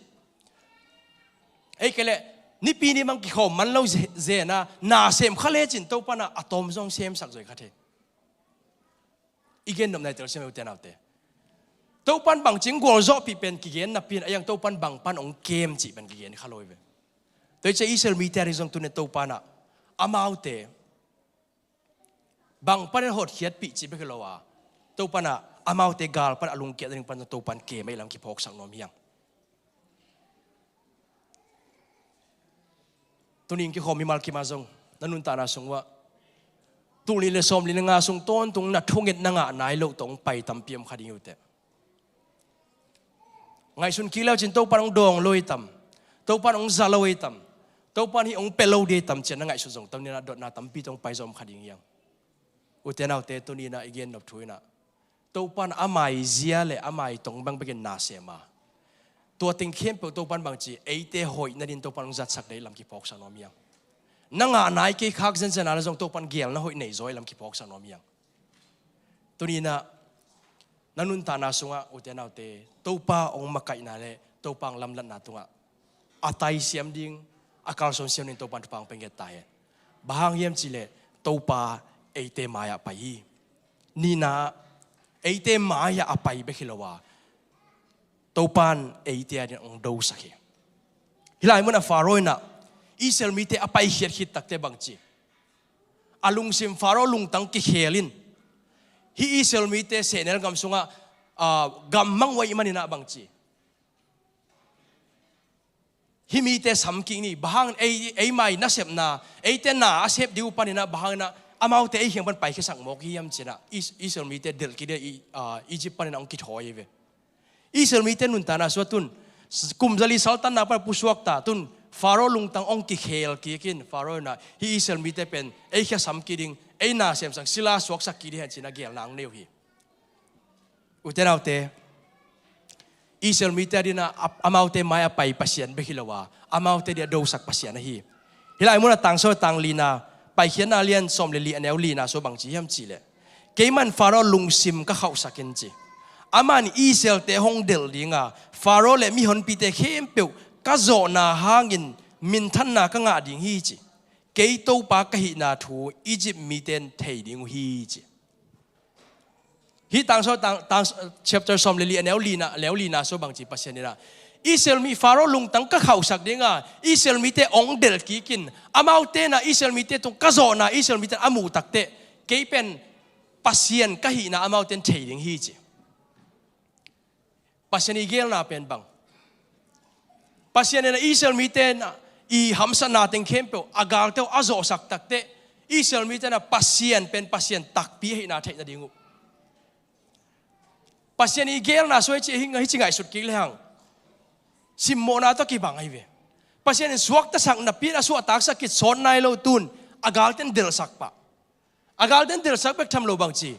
ei kei leh nipi ni bang kikhawm man lo ze-, zen a na sem kha lecin Topan ah a tawm zaw hong semsak zaw hi kha thei. I gennopna i telsiam hi ute naute. Topan bangci hong gualzawhpih pen kigen napi-in a iang Topan bang pan hong kem cih pen kigen kha lo hi ve. Tua hi ciah Israel mite a ding zong tuni Topan ah amaute bang panin hotkhiatpih cih bek hi lo a, Topan ah amaute gal pan a lungkiat a ding pan zong Topan kem ahi lam kiphawksak nuam hi hang. Tuni in kikhawm mimal kim ah zong na nuntakna sung uah tul nih le sawm li le nga sung tawntung na thunget na ngah nai loh tawh hong pai tampi om kha ding hi uh teh. Ngaihsun kik le uh cin Topan hong dawng lo hi tam, Topan hong za lo hi tam, Topan hih hong pia lo ding hi tam ci-a na ngaihsut zong tuni in ah dotna tampi tawh hong pai zaw om kha ding hi hang. Ute naute, tuni in ah i gennop thu in ah Topan ama i zia le ama i tong bang bekin na sem a, tua teng khempeuh Topan bangci eite hoih nadin Topan hong zatsak ding lam kiphawksak nuam hi hang. Na ngah nai kei khak zenzen a le zong Topan gelna hoih nei zaw hi lam kiphawksak nuam hi hang. Tuni in ah na nuntakna sungah ute naute, Topa hong makaihna le Topa hong lamlatna tungah a taisiam ding, a kalsuan siam ding Topan thupha hong pia nget ta hen. Bang hang hiam cih leh Topa eite mai-ah pai hi. Nihna, eite mai-ah a pai bek hi lo a, Topan eite adingin hong dosak hi. Hih lai munah Faro in ah Israel mite a paikhiat khit takteh bangci, a lungsim Faro lungtang kikhel in, hih Israel mite sehnel gam sungah, ah, gammang uh ahih manin ah bangci, hih mite samkik ni, bang hangin ei, eimai nasepna, eite na a sep ding uh panin ah bang hangin ah amaute ei kiang pan paikhiasak mawk hi hiam ci-in ah Is-, Israel mite delh kik ding a, ah, Egypt panin ah hong kithawi hi ve. Israel mite nuntakna sungah tun, kum zali saltanna pan pusuak ta, tun Faro lungtang hong kikhel kik in, Faro in ah hih Israel mite pen ei khia samkik ding, ei na semsak, sila suaksak kik ding hen ci-in a gelna hong nei uh hi. Ute naute, Israel mite adingin a, amaute mai-ah pai Pasian bek hi lo a, amaute adingin a dosak Pasian ahi. Hih lai munah Tangsawl Tang lina, Paikhiatna lian sawm le li, a neu lina sung bang ci hiam cih leh, "Keimah in Faro lungsim ka khauhsak in," ci. "Amah in Israelte hong delh ding a, Faro le mihonpite khempeuh ka zawhna hangin minthanna ka ngah ding hi," ci. "Kei Topa ka hihna thu Egypt mite in thei ding uh hi," ci. Hih Tangsawl Tang, Tang, chapter sawm le li, a neu lina, neu lina sung bang ci Pasian in a, "Israel mi Faro lungtang ka khauhsak ding a, Israel mite hong delh kik in, amaute in a Israel mite tung ka zawhna Israel mite in a muh takteh, kei pen Pasian ka hihna amaute in thei ding hi," ci. Pasian i gelna pen bang? Pasian in a Israel mite in a i hamsatna teng khempeuh a galte uh a zawhsak takteh, Israel mite in a Pasian pen Pasian takpi ahihna theih nading uh. Pasian i gelna sung hi ci, hi, hi ci ngaihsut kik lehang, simmawhna tawh kibang ahi ve. Pasian in suaktasak napi in a suahtaksak khit sawt nai lo, tun a galte in delhsak pah. A galte in delhsak bek tham lo bang ci,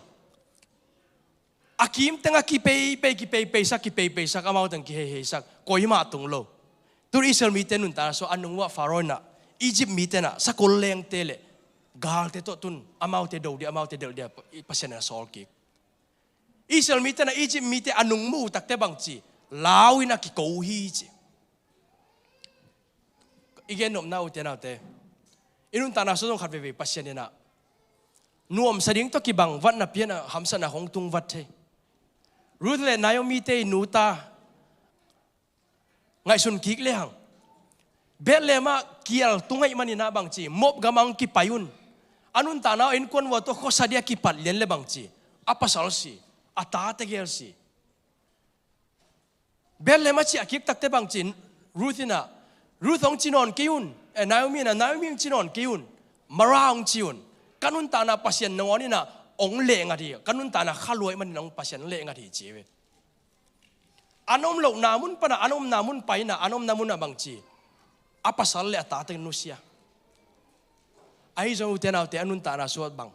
a kimteng a kipeipei, kipeipeisak, kipeipeisak, amaute in kiheiheisak, koimah tung lo. Tun Israel mite nuntakna sung a nung uah Faro in a, Egypt mite in a sakol lengte le galte tawh tun amaute do ding, amaute delh ding a Pasian in a sawl kik. Israel mite in a Egypt mite a nung mu uh takteh bang ci, lau in a kiko uh hi ci. I gen nopna, ute naute, i nuntakna sung zong khat veivei Pasian in a nuamsa ding tawh kibang vatna pian a hamsatna hong tung vat thei. Ruth le Naomi te i nu ta ngaihsun kik lehang, Bethlehem ah kial tung ahih manin a bang ci, Moab gam ah hong kipai un. A nuntakna uh innkuan uah tawh khuasa ding a kipat lian le bang ci, a pasal si, a ta tegel si. Bethlehem a ciah kik takteh bang ci, Ruth in a, Ruth hong ci nawn kei un, eh, Naomi in a, Naomi hong ci nawn kei un, Mara hong ci un. Ka nuntakna Pasian nangawn in a hong lehngat hi, ka nuntakna kha lua ahih manin a hong Pasian hong lehngat hi ci ve. An om lohna mun pan a an omna mun pai in a, an omna mun ah bang ci, a pasal le a tate nusia. Ahi zong ute naute, a nuntakna sung ah bang,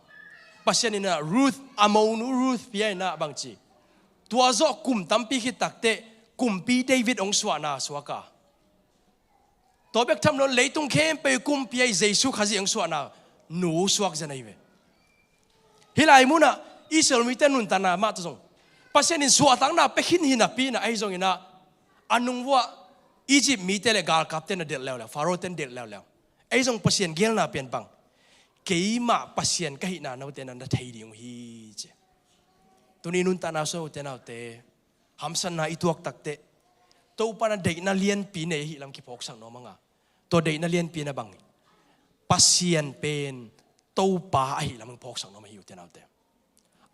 Pasian in a Ruth, a monu Ruth pia in a bang ci, tua zawh kum tampi khit takteh kumpi David hong suahna suak a, tua bek tham lo in leitung khempeuh kumpi ahi Jesu Khazih hong suahna nu suak zen ahi ve. Hih lai munah Israel mite nuntakna mah tawh zong Pasian in suahtakna pia khin hi napi in a, ahi zongin a, a nung uah Egypt mite le galkapte in a delh leuleu, Faro te in delh leuleu. Ahi zong Pasian gelna pian bang, keimah Pasian ka hihna note in a na thei ding uh hi ci. Tuni nuntakna sung ute naute, hamsatna i tuak takteh Topa in a deihna lianpi nei ahih lam kiphawksak nuam a, tua deihna lianpi in a bang, Pasian pen Topa ahih lam hong phawksak nuam ahi ute naute.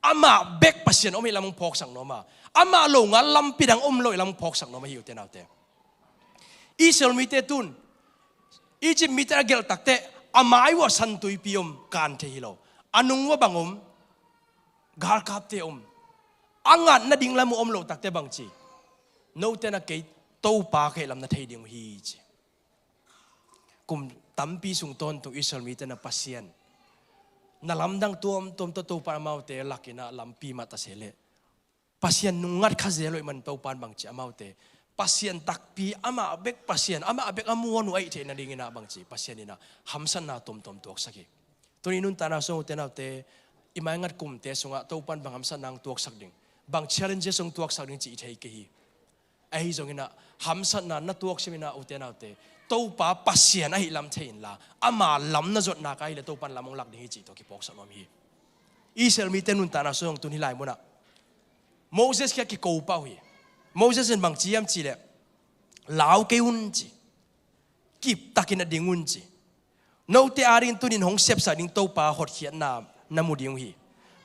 Amah bek Pasian om ahih lam hong phawksak nuam a, amah lo ngal lampi dang om lo ahih lam hong phawksak nuam ahi ute naute. Israel mite tun Egypt mite a gelh takteh a mai uah santuipi om, kan thei hi lo. A nung uah bang om? Galkapte om. A ngat nading lam uh om loh takteh bang ci, note in a kei Topa ka hih lam na thei ding uh hi ci. Kum tampi sung tawntung Israel mite in a Pasian na lamdang tuamtuam tawh Topa in amaute lak in a lampi mah ta se leh, Pasian nungngat kha zel lo ahih man Topa in bang ci, amaute Pasian takpi, amah bek Pasian, amah bek a muan uh ahih theih nadingin a bang ci, Pasian in a hamsatna tuamtuam tuaksak hi. Tuni nuntakna sung ute naute, i maingat kumte sungah Topa in bang hamsatna hong tuaksak ding, bang challenges hong tuaksak ding cih i thei kei hi. Ahi zongin a, hamsatna na tuak simin a, ute naute, Topa Pasian ahih lam thei inla, ama lam na zuat nak ahih leh Topa in lam hong lak ding hi cih tawh kiphawksak nuam hi. Israel mite nuntakna sung tun hih lai munah Moses kiang kiko pah uh hi. Moses in bang ci hiam cih leh, "Lau kei un," ci. "Kiptakin a ding un," ci. "Note adingin tuni-in hong sepsak ding Topa hotkhiatna na mu ding uh hi.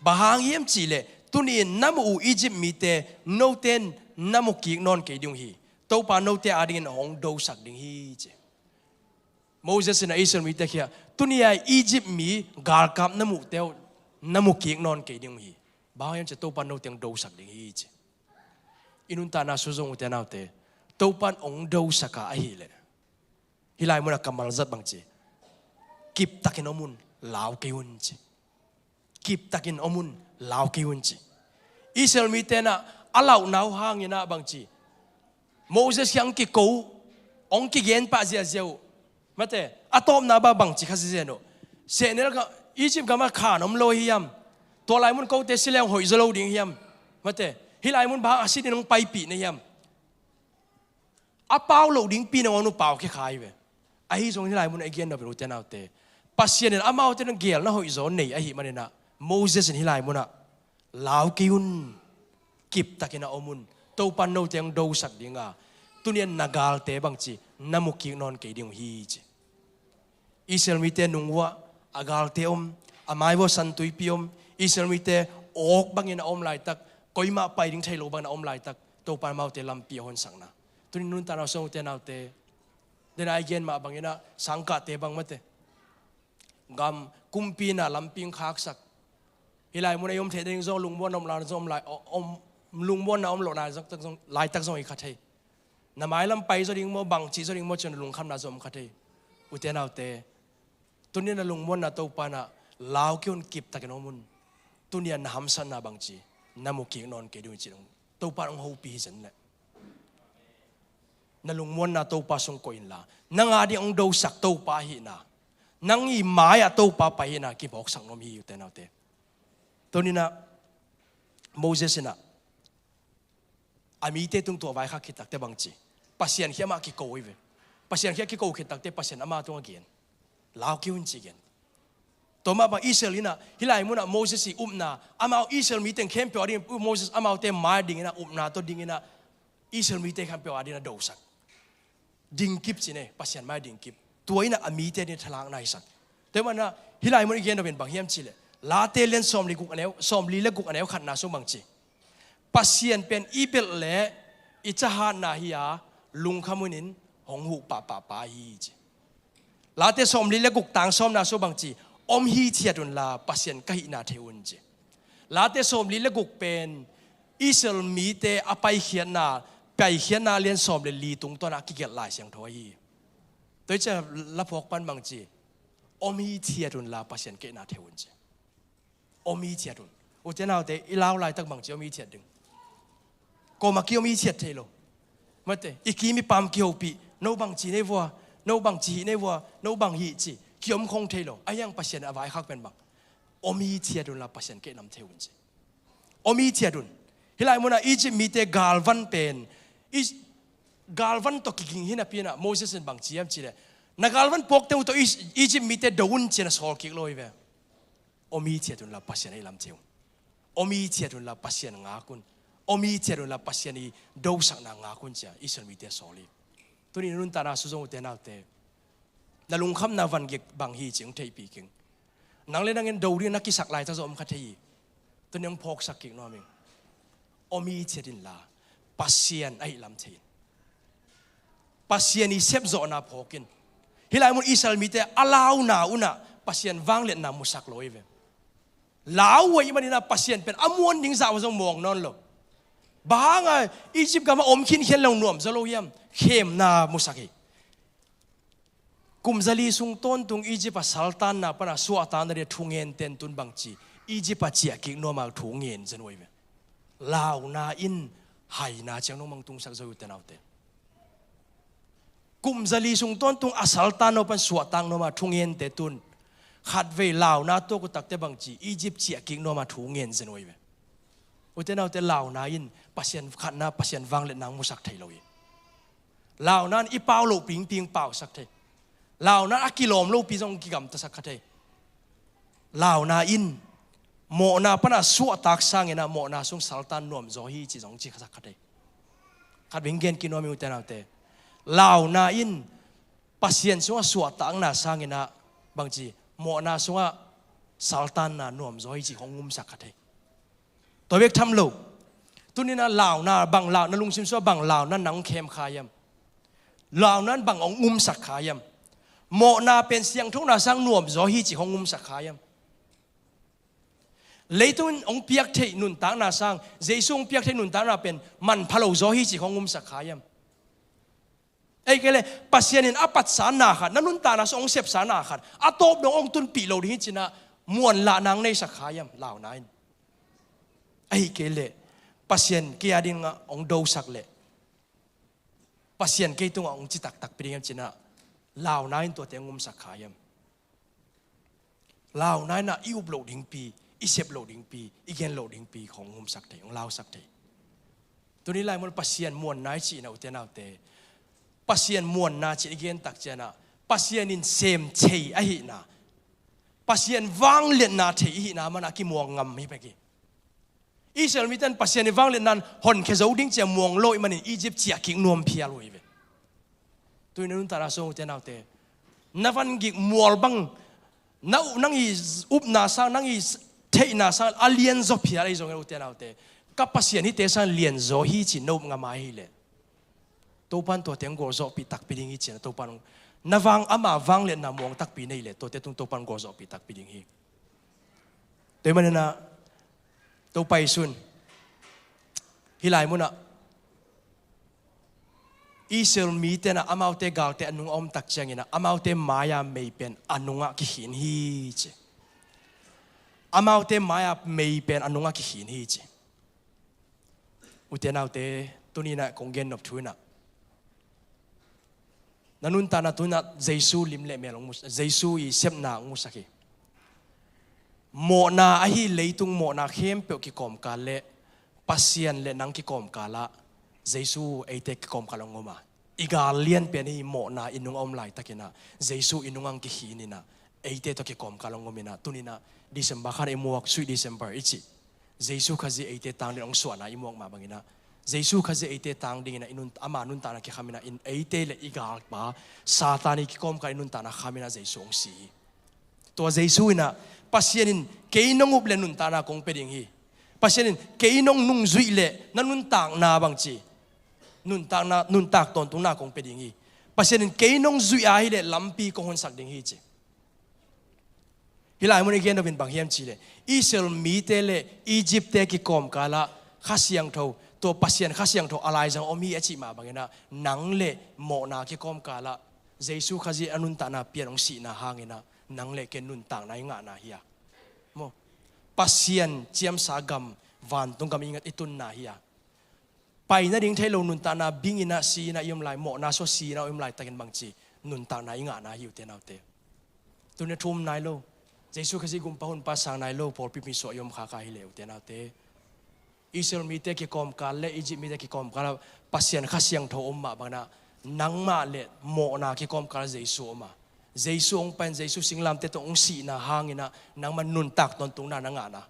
Bang hang hiam cih leh tuni-in na muh uh Egypt mite note in na mu kik nawn kei ding uh hi. Topa note adingin hong dosak ding hi," ci. Moses in a Israel mite kiangah, "Tuni-a Egypt mi galkap na muhte uh na mu kik nawn kei ding uh hi. Bang hang hiam cih leh Topa note hong dosak ding hi," ci. I nuntakna sung zong ute naute, Topa in hong dosak a ahih leh, hih lai munah kammal zat bang ci, "Kiptakin om un, lau kei un," ci. kiptakin om un, lau kei un ci. Israel mite in ah a lauhna uh hangin ah bangci, Moses kiang kiko uh, hong kigen pah ziazia uh. Mate, a tawpna bang bangci kha zizen uh. Sehnel ka Egypt gamah khan om lo hiam? Tua lai mun kote si leng hoih zaw lo ding hiam? Mate, hih lai mun bang a sitin hong paipih na hiam? A pau loh dingpi nangawn uh pau khia kha hi ve. Ahi zongin hih lai mun a i gen nop in ute naute, Pasian in amaute in gelna hoihzaw nei ahih manin ah Moses in hih lai munah, lau kei un, kiptakin a om un, Topa in note hong dosak ding a, tunian na galte bangci na mu kik nawn kei ding uh hi ci. Israel mite nung uah a galte om, a mai uah santuipi om, Israel mite awk bangin a om laitak, koimah pai ding thei lo bangin a om laitak, Topa in amaute lampi a honsakna. Tuni nuntakna sung ute naute, den a i gen mah bangin ah sangkahte bang mate, gam kumpi in ah lampi hong khaksak. Hih lai mun a i om theih ding zong lungmuanna om lai zong om lai, om, lungmuanna om loh lai zong, laitak zong i kha thei. Na mailam pai zaw ding maw, bangci zaw ding maw, cian lungkhamna zong om kha thei. Ute naute, tunian na lungmuanna Topa in ah lau kei un, kiptakin om un. Tunian na hamsatna bangci na mu kik nawn kei ding uh ci dong Topa in hong hopih hi zen leh. Na lungmuanna Topa sung koih inla, nang a ding hong dosak Topa ahihna, nang i mai-ah Topa pai ahihna kiphawksak nuam hi ute naute. Tuni in ah Moses in ah a mite tung tua vaikhak khit takte bangci, Pasian khiah mah kiko hi ve. Pasian khiah kiko khit takte Pasian ama tungah gen, lau kei un ci gen. Tua mah bang Israel in ah hih lai munah Moses i upna, amau Israel mi teng khempeuh a ding Moses amaute mai dingin ah upna tawh dingin ah Israel mite khempeuh a dingin ah dosak. Dingkip ci ne, Pasian mai dingkip. Tua in ah a mite ding thalakna i sak. Tua mah in ah hih lai mun i gen nop in bang hiam cih leh, Late lian sawmli guk a neu, sawmli le guk a neu khatna sung bangci, Pasian pen i belh leh i cahatna hi a, lungkham hunin hong huh pahpah pa hi ci. Late sawmli le guk tang sawmna sung bangci, om hithiat unla Pasian ka hihna thei un ci. Late sawmli le guk pen Israel mite a paikhiatna, paikhiatna lian sawm le li tungtawn a kigelh Lai Siangtho ahi. Tua hi ciang la phawk pan bangci, om hithiat unla Pasian ka hihna thei un ci. Om hithiat un. Ute naute, i lau laitak bangci om hithiat ding? Kawmah ki om hithiat thei lo. Mate, i kim i pam kihopih, no bangci nei vua, no bangci hih nei vua, no bang hih ci, ki om khong thei lo. Ahi hang Pasian a vaikhak pen bang, om hithiat unla Pasian ka hihna thei un ci. Om hithiat un. Hih lai munah Egypt mite galvan pen, i, galvan tawh kiging hi napi in ah Moses in bangci hiam cih leh, na galvan puakte uh tawh Egypt mite do un ci-in a sawl kik lo hi ve. Om hithiat unla Pasian a hihna thei un. Om hithiat unla Pasian ngak un. Om hithiat unla Pasian i dosakna ngak un ci-a Israel mite sawl hi. Tuni nuntakna sung zong ute naute, na lungkhamna vangik bang hi cih hong theihpih keng. Nang le nang in do ding na kisak laitak zong om kha thei hi. Tuni hong phawksak kik nuam ing. Om hithiat inla Pasian a hihna thei in. Pasian i sepzawhna phawk in. Hih lai mun Israel mite a launa un ah Pasian vangliatna musak lo hi ve. Lau uh ahih manin ah Pasian pen a muan ding zah uh zong muang nawn lo. Bang hanga Egypt gamah om khinkhian lo nuam zaw lo hiam? Khemna musak hi. Kum zali sung tawntung Egypt a saltanna pana suahtakna dia thungen ten tun bangci, Egypt a ciah kik nuama thu ngen zen uh hi ve. Launa in haina ciang nong mang tungsak zo uh te naute. Kum zali sung tawntung a saltan no pan suahtak nuama thungente tun khatvei launa tuak uh takte bangci Egypt ciah kik nuama thungen zen uh hi ve. Ute naute, launa in Pasian khatna, Pasian vangliatna musak thei lo hi. Launa in i pau loh pingping pausak thei. Launa in a kilawm lopi zong kigamtasak kha thei. Launa in mawhna pana suahtak sangin ah mawhna sung saltan nuamzaw hi ci zong ci khasak kha thei. Khat vinggen kinuam hi ute naute. Launa in Pasian sungah suahtakna sangin ah bangci mawhna sungah saltanna nuamzaw hi ci hong ngumsak kha thei. Tua bek tham lo. Tunin ah launa bang, launa lungsim sungah bang launa nang khem kha hiam? Launa in bang hong ngumsak kha hiam? Mawhna pen siangthona sang nuamzaw hi ci hong ngumsak kha hiam? Leitung in hong piak theih nuntakna sang, Jesu hong piak theih nuntakna pen manpha lo zaw hi ci hong ngumsak kha hiam? Ei kei le Pasian in a patsanna khat, na nuntakna sung hong sepsanna khat a tawp dong hong tunpih lo ding hi cinah Muanlah nang neisak kha hiam launa in? Ahi kei leh Pasian kei a dingah hong dosak leh Pasian kei tungah hong ci taktakpi ding hiam cinah, launa in tuate hong umsak kha hiam? Launa inah i up loh dingpi, i sep loh dingpi, i gen loh dingpi hong umsak thei, hong lausak thei. Tuni lai mun Pasian muanna i cihna ute naute, Pasian muanna cih i gen tak cianah Pasian in sem thei ahihna, Pasian vangliatna thei ihihna manah kimuang ngam hi pek hi. Israel mite in Pasian i vangliatna in honkhia zo ding cia muang lo ih manin Egypt ciah kik nuam phial uh hi ve. Tui na nuntakna sung ute naute, na van gik mual bang, na u- nang i upna sang, nang i theihna sang a lian zaw phial ahi zongin ute naute, ka Pasian hite sang lian zaw hi ci na up ngam a hi leh Topan tuate hong gualzawhpih takpi ding hi ci na Topan hong, na vang ama vangliatna muang takpi nei leh tuate tung Topan gualzawhpih takpi ding hi. Tua ih maninah Topa Jesu in hih lai munah Israel mite inah amaute galte a nung a om tak cianginah amaute mai-a mei pen a nungah kikhin hi ci. Amaute mai-a mei pen a nungah kikhin hi ci. Ute naute, tuninah kong gen nop thu inah na nuntakna tunah Jesu lim le mel hong mu- Jesu i sepna hong musak hi. Mawhna ahi leitung mawhna khempeuh kikawmkal le Pasian le nang kikawmkalah Jesu eite kikawmkal hong om a, i gal lianpen hi. Mawhna i nung a om laitakinah Jesu i nungah hong kikhininah eite tawh kikawmkal hong ominah tuninah December khan i muak Sweet December i cih Jesu Khazih eite tangdin hong suahna i muak mah banginah Jesu Khazih eite tangdinginah i nun- ama nuntakna kikhaminah in eite le i galpa Satan i kikawmkal i nuntakna khaminah Jesu hong si hi. Tua Jesu inah Pasian in kei nong up le nuntakna kong pia ding hi. Pasian in kei nong nungzuih le na nuntakna bangci nuntakna nuntak tawntungna kong pia ding hi. Pasian in kei nong zuih a hi le lampi kong honsak ding hi ci. Hih lai mun i gen dopin bang hiam cih leh Israel mite le Egypt-te kikawmkalah Kha Siangtho, tua Pasian Kha Siangtho a laizang om hi a cih mah banginah nang le mawhna kikawmkalah Jesu Khazih a nuntakna pian hong sihna hanginah nang le ken nuntakna i ngahna hi a, maw, Pasian ciamsa gam, vantung gam i ngat i tunna hi a, pai nading thei lo nuntakna binginah si inah i om lai, mawhna sua si inah i om laitakin bangci nuntakna i ngahna hi ute naute. Tuni thum nai lo, Jesu Khazih gumpa hunpa sang nai lo pawlpi mi suah i om khaka hi le ute naute. Israel mite kikawmkal le Egypt mite kikawmkal ah Pasian Kha Siangtho om mah banginah nangmah le mawhna kikawmkal Jesu om a, Jesu hong pai in Jesu singlamte tawh hong sihna hanginah nangmah nuntak tawntungna na ngahna,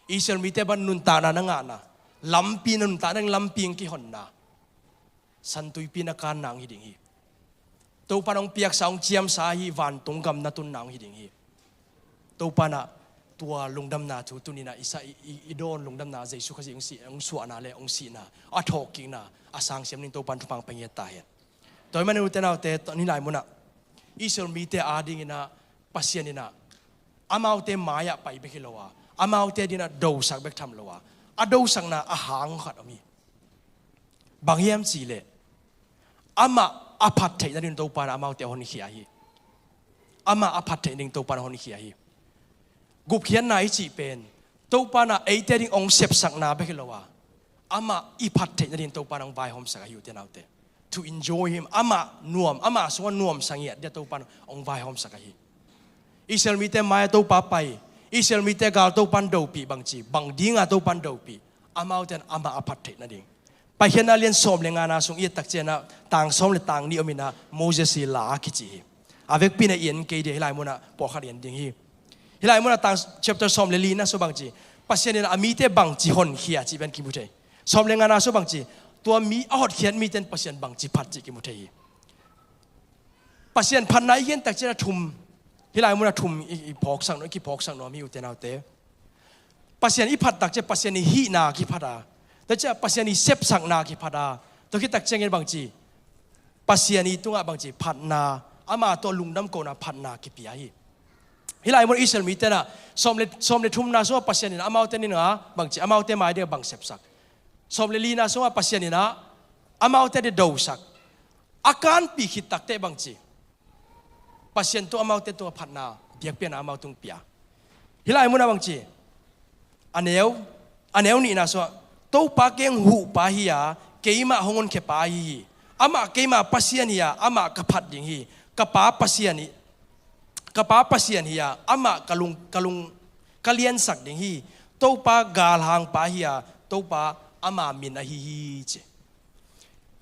Israel mite ban nuntakna na ngahna, lampi na nuntakna lampi hong kihonna, San Tuipi na kanna hong hi ding hi. Topan hong piaksa hong ciamsa hi, vantung gam na tunna hong hi ding hi. Topan ah tua lungdamna thu tuninah i sa i, i, i dawn lungdamna Jesu Khazih hong si hong suahna le hong sihna a thawhkikna a sangsiam ding Topan thupha pia ngiat ta hen. Tua ih manin ute naute, tuni lai munah Israel mite adinginah Pasian inah amaute mai-ah pai bek hi lo a, amaute dinah dosak bek tham lo a, a dosakna a hang khat om hi. Bang hiam cih leh amah a phat theih nading Topan ah amaute a honkhia hi. Amah a phat theih nading Topan a honkhia hi. Gupkhiatna i cih pen Topan ah eite ding hong sepsakna bek hi lo a, amah i phat theih nading Topan hong vaihawmsak ahi ute naute. To enjoy him, amah nuam, amah sungah nuamsa ngiat dia Topan hong vaihawmsak ahi. Israel mite mai-ah Topa pai, Israel mite gal Topan dopih bangci, bang dinga Topan dopih, amaute in amah a phat theih nading. Paikhiatna lian sawm le ngana sung i et tak cianah tang sawm le tang nih ominah Moses i la a kici hi. A vekpi inah i en kei dia, hih lai munah pawlkhat i en ding hi. Hih lai munah tang chapter sawm le lina sung bangci, Pasian in a mite bangci honkhia cih pen kimu thei. Sawm le ngana sung bangci, tua mi a hotkhiat mite in Pasian bangci phat cih kimu thei hi. Pasian phatna i gen tak cianah thum, hih lai munah thum i, i phawksak nuam, i kiphawksak nuam hi ute naute. Pasian i phat tak ciah Pasian i hihna kiphat a, tua ciah Pasian i sepsakna kiphat a, tua khit tak ciangin bangci, Pasian i tungah bangci phatna, ama tawh lungdam kohna phatna kipia hi. Hih lai mun Israel mite inah sawm le, sawm le thumna sungah Pasian in amaute ninga bangci, amaute mai dingah bang sepsak, sawm le lina sungah Pasian inah amaute ding dosak, a kanpih khit takteh bangci, Pasian tawh amaute tungah phatna biakpiakna amau tung pia. Hih lai munah bangci, a neu, a neu nihna sungah, Topa kei hong huhpa hi-a, keimah hong honkhia pa ahi hi. Amah keima Pasian hi-a, amah ka phat ding hi. Ka pa Pasian hi, ka pa Pasian hi-a, amah ka lung, ka lung, ka liansak ding hi. Topa galhangpa hi-a, Topa ama min ahi hi, ci.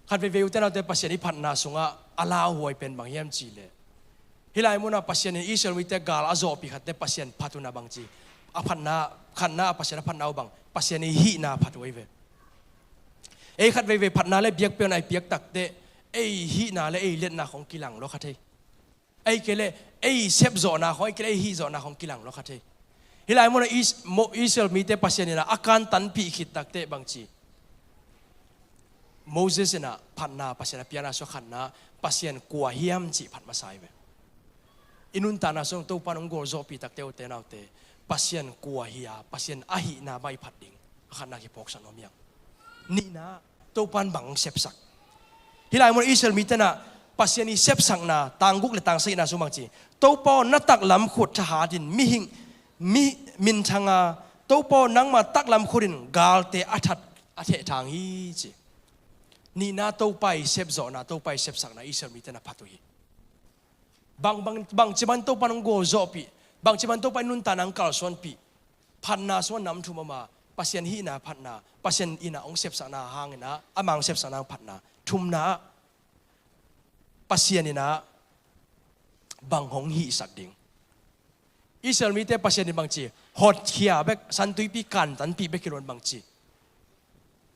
Khat veivei ute naute, Pasian i phatna sungah a lauhuai pen bang hiam cihleh, hih lai munah Pasian in Israel mite gal a zawhpih khatte Pasian phat uh na bangci. A phatna, khatna a Pasian a phatna uh bang, Pasian i hihna phat uh ahi ve. Ei khat veivei phatna le biakpiakna i piak takteh ei hihna le ei liatna khong kilang lua kha thei. Ei kei le ei sepzawhna khong, ei kei le ei hihzawhna khong kilang lua kha thei. Hih lai munah Is-, Mo-, Israel mite Pasian in a kantanpih khit takteh bangci, Moses in a phatna Pasian a piakna sungah khatna, Pasian kua hiam cih phat masa hi ve. I nuntakna sungah Topa in hong gualzawhpih takteh ute naute, Pasian kua hi-a, Pasian ahihna bang i phat ding, a khatna kiphawksak nuam hi hang. Nihna, Topa in bang hong sepsak. Hih lai munah Israel mite in a Pasian i sepsakna, tang guk le tang sagihna sung bangci, Topa aw, na taklam khut thahat in mihing, mi, minthang a, Topa aw, nangma taklam khut in galte a that, a thehthang hi, ci. Nihna, Topa i sepzawhna, Topa i sepsakna Israel mite in a phat uh hi. Bang, bang, bangci bang Topa in hong gualzawhpih, bangci bang Topa in nuntakna hong kalsuanpih. Phatna sungah nam thum om a, Pasian hihna phatna, Pasian in a hong sepsakna hang in a, ama hong sepsakna hang phatna. Thumna ah, Pasian in a bang hong hihsak ding. Israel mite Pasian in bangci, hotkhia bek, San Tuipi kantanpih bek hi lo in bangci,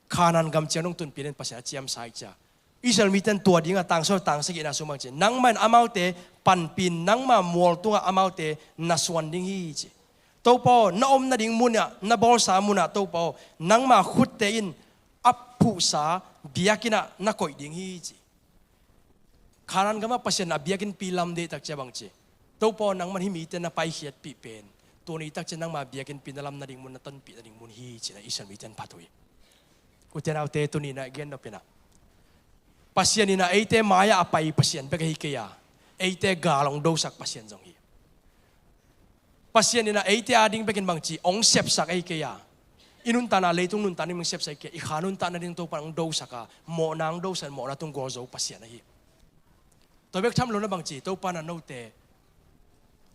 Kanaan gam ciang dong tunpih in Pasian a ciamsa hi, ci a. Israel mite in tua dingah tang sawm tang sagihna sung bangci, nangmah in amaute panpih in, nangma mual tungah amaute na suan ding hi, ci. Topa aw, na om nading munah, na bawlsa munah, Topa aw, nangma khutte in a phuhsa biakinn ah na koih ding hi, ci. Kanaan gamah Pasian a biakinnpi lam deih tak ciang bangci, Topa aw, nangman hih mite na paikhiatpih pen, tuni tak ciang nangma biakinnpi na lam nading mun, na tonpih nading mun hi, ci-in a Israel mite in phat uh hi. Ute naute, tuni in a gen nop in a, Pasian in a eite mai-ah a pai Pasian bek ahi kei a, eite gal hong dosak Pasian zong hi. Pasian in a eite ading bekin bangci hong sepsak ahi kei a, i nuntakna, leitung nuntak ding hong sepsak ahi kei a, i kha nuntak nading Topa in hong dosak a, mawhna hong dosak, mawhna tung gualzo Pasian ahi. Tua bek tham lo in a bangci, Topa in a note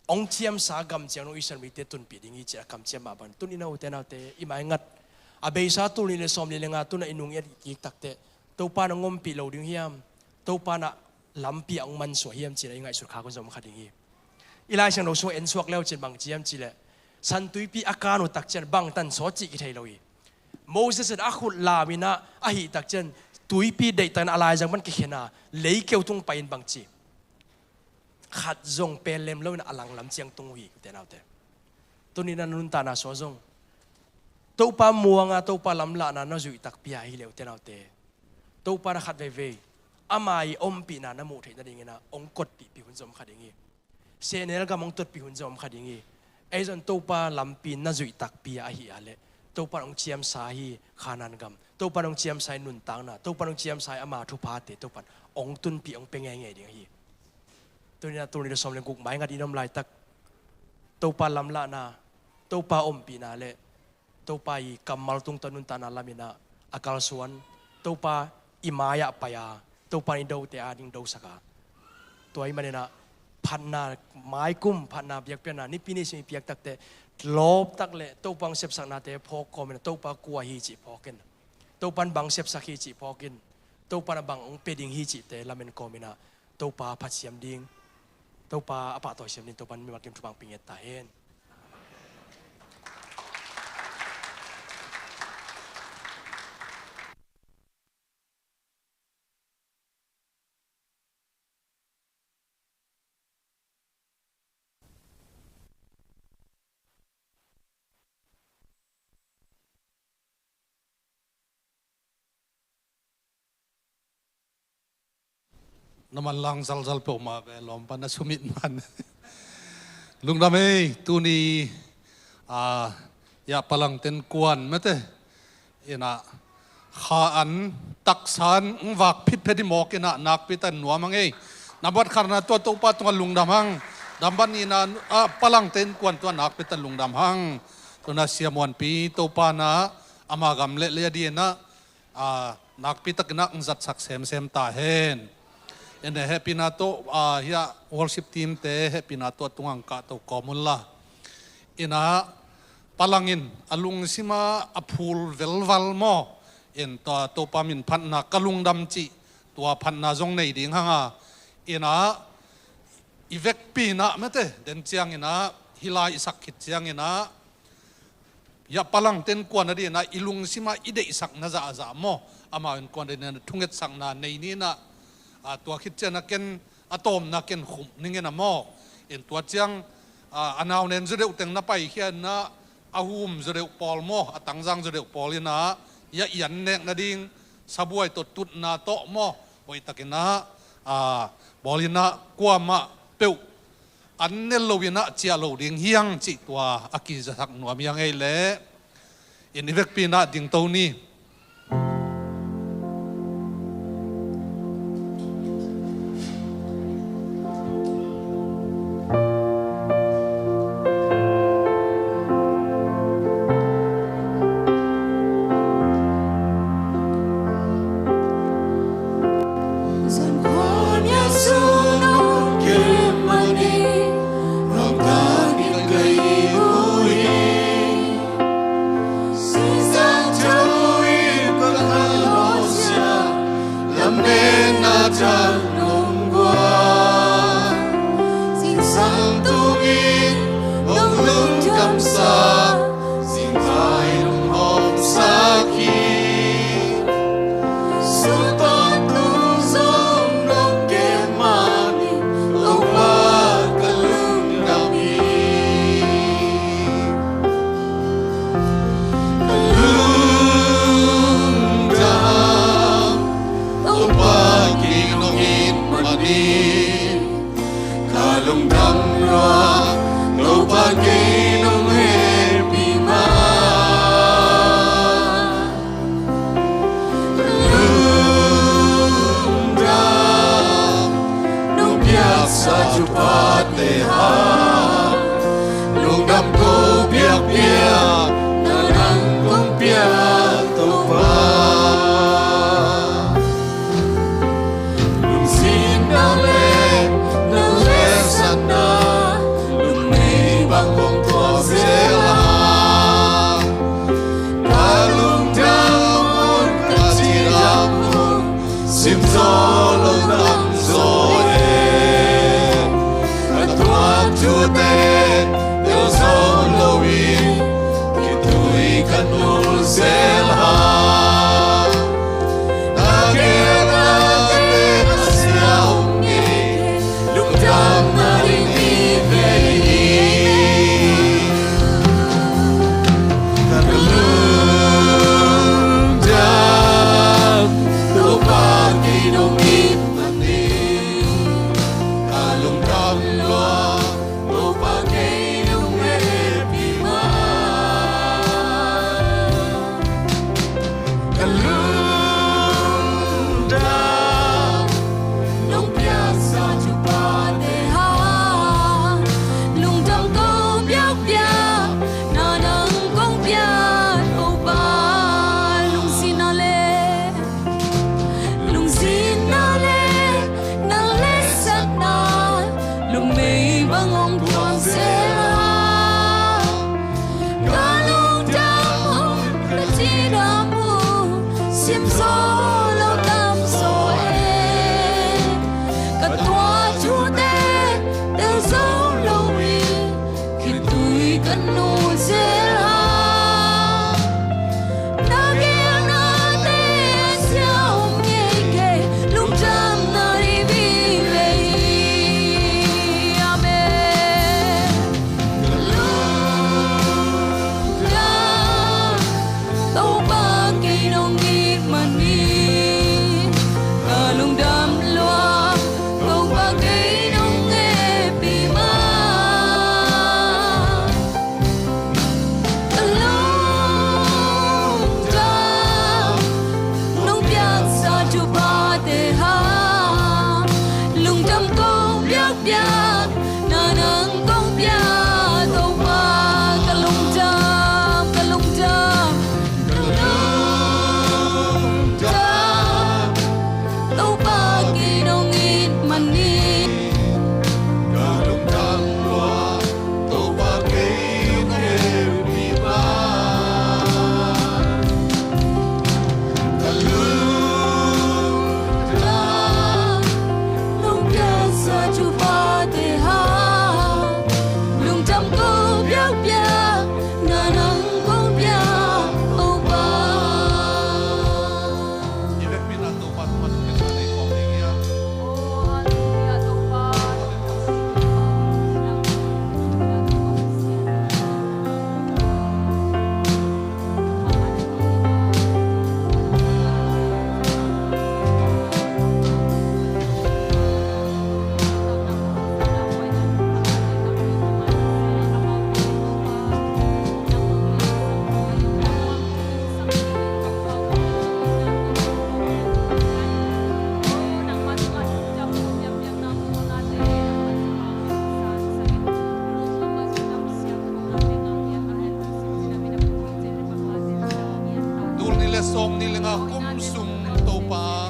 hong ciamsa gam ciang dong Israel mite tunpih ding hi, ci-in a kamciam mah bang. Tuni in a ute naute, i maingat a beisa tul nih le sawmli le nga tun a i nung i et kik takteh, Topa in hong ompih lo ding hiam? Topa in a lampi ah hong mansuah hiam, ci-in a i ngaihsut khak hun zong om kha ding hi. I Lai Siangtho sungah en suak le uh cin bangci hiam cihleh, San Tuipi a kan uh tak ciang bangtan sawt cih kithei lo hi. Moses in a khut lam in a, ahih tak ciang tuipi deihtak in a laizang pan kikhen a, leikeu tung pai in bangci, khat zong pel lem lo in a langlam ciang tung uh hi, ute naute. Tuni in a nuntakna sungah zong Topa muang a, Topa lamlahna na zuih takpi a hileh, ute naute, Topa in a khat veivei ama i ompihna na muh theih nading in a hong kotpihpih hun zong om kha ding hi. Sehnel gam hong totpih hun zong om kha ding hi. Ei zong Topa lampi na zuih takpi a ahih a leh, Topa in hong ciamsa hi Kanaan gam. Topa in hong ciamsa hi nuntakna. Topa in hong ciamsa hi ama thuphate. Topa in hong tunpih, hong pia ngeingei ding ahi. Tuni in a tul nih le sawm le guk maingat i om laitak, Topa lamlahna, Topa ompihna le Topa i kammal tungtawn nuntakna lam in a, a kalsuan, Topa i mai-ah pai a, Topa in i dote ading dosak a. Tua ahih manin a, phatna maikum, phatna biakpiakna, nipi ni sim i piak takteh, lawp tak le Topa hong sepsaknate phawk kawm in a, Topa kua hi cih phawk in, Topa in bang sepsak hi cih phawk in, Topa in a bang hong pia ding hi cihte lamen kawm in a, Topa phat siam ding, Topa a pahtawi siam ding, Topa in mimal kim thupha hong pia ngiat ta hen. Na manlang zalzal peuhmah ve, lawmpa na sumit man. Lungdam ei, tuni, a, ya palang ten kuan mate. Ina, kha an, taksa an, ng vak phitphet i mawk ina, nakpi tan nuam ang ei. Na buat kharna tua Topa tungah lungdam ang. Damban ina, ah, palangte innkuan tua nakpi tak lungdam hang. Tuna siamuanpi Topa na ama gam le le adina, ah, nakpi takin ah zatsak semsem ta hen. Ina hehpihna tawh, ah, hia worship team te hehpihna tawh tungang kahto kawm unla. Ina palangin a lungsima a phul velval maw. In tua Topa min phatna ka lungdam cih tua phatna zong nei ding hanga. Ina i vekpi na mete den ciangina hilai i sak khit ciangina ya palangte innkuan adina i lungsima i deihsakna zahzah maw. Amau innkuan adina thungetsakna nei nina, ah, tua khit ciangina ken a tawmna ken khum ningena maw. In tua ciang, ah, a naunen zudeuh teng na paikhia ina a hum zudeuh pawl maw, a tangzang zudeuh pawl ina ya i an nek nading sabuai tawh tutna tawh maw. Hoihtakina, ah, bawlina kuamah peuh an ne lo ina ciah lo ding hiang cih tua a kizasak nuam hiang ei le. In i vekpi na dingto ni. Ka lungdam lua, Topa kei nong hehpih ma. Lungdam, nong piaksa thuphate hang. Lungdam ko biakpiak, na nang kong piak Topa. Lungsim na le, na le satna, lungmei bang hong tuak zel a. Ka lungdam hong ka cidam hong, sim zaw lo dam zaw e. Ka tuak thute, tel zaw lo in, khitui ka nul zel a. Ka lungdam, nong piaksa thuphate hang. Lungdam ko biakpiak, na nang kong piak Topa. Lungsim na le, lungsim na le, na le satna, lungmei bang hong tuak zel a. Ka lungdam hong, ka cidam hong, sim zaw lo dam zaw e. Ka tuak thute, tel zaw lo in, khitui ka nul zel a. Na gelnate a sia om ngei kei, lungdamna i vive hi. Amen. Ka lungdam, Topa kei nong it man hi. Sawmnih le nga kum sung Topa,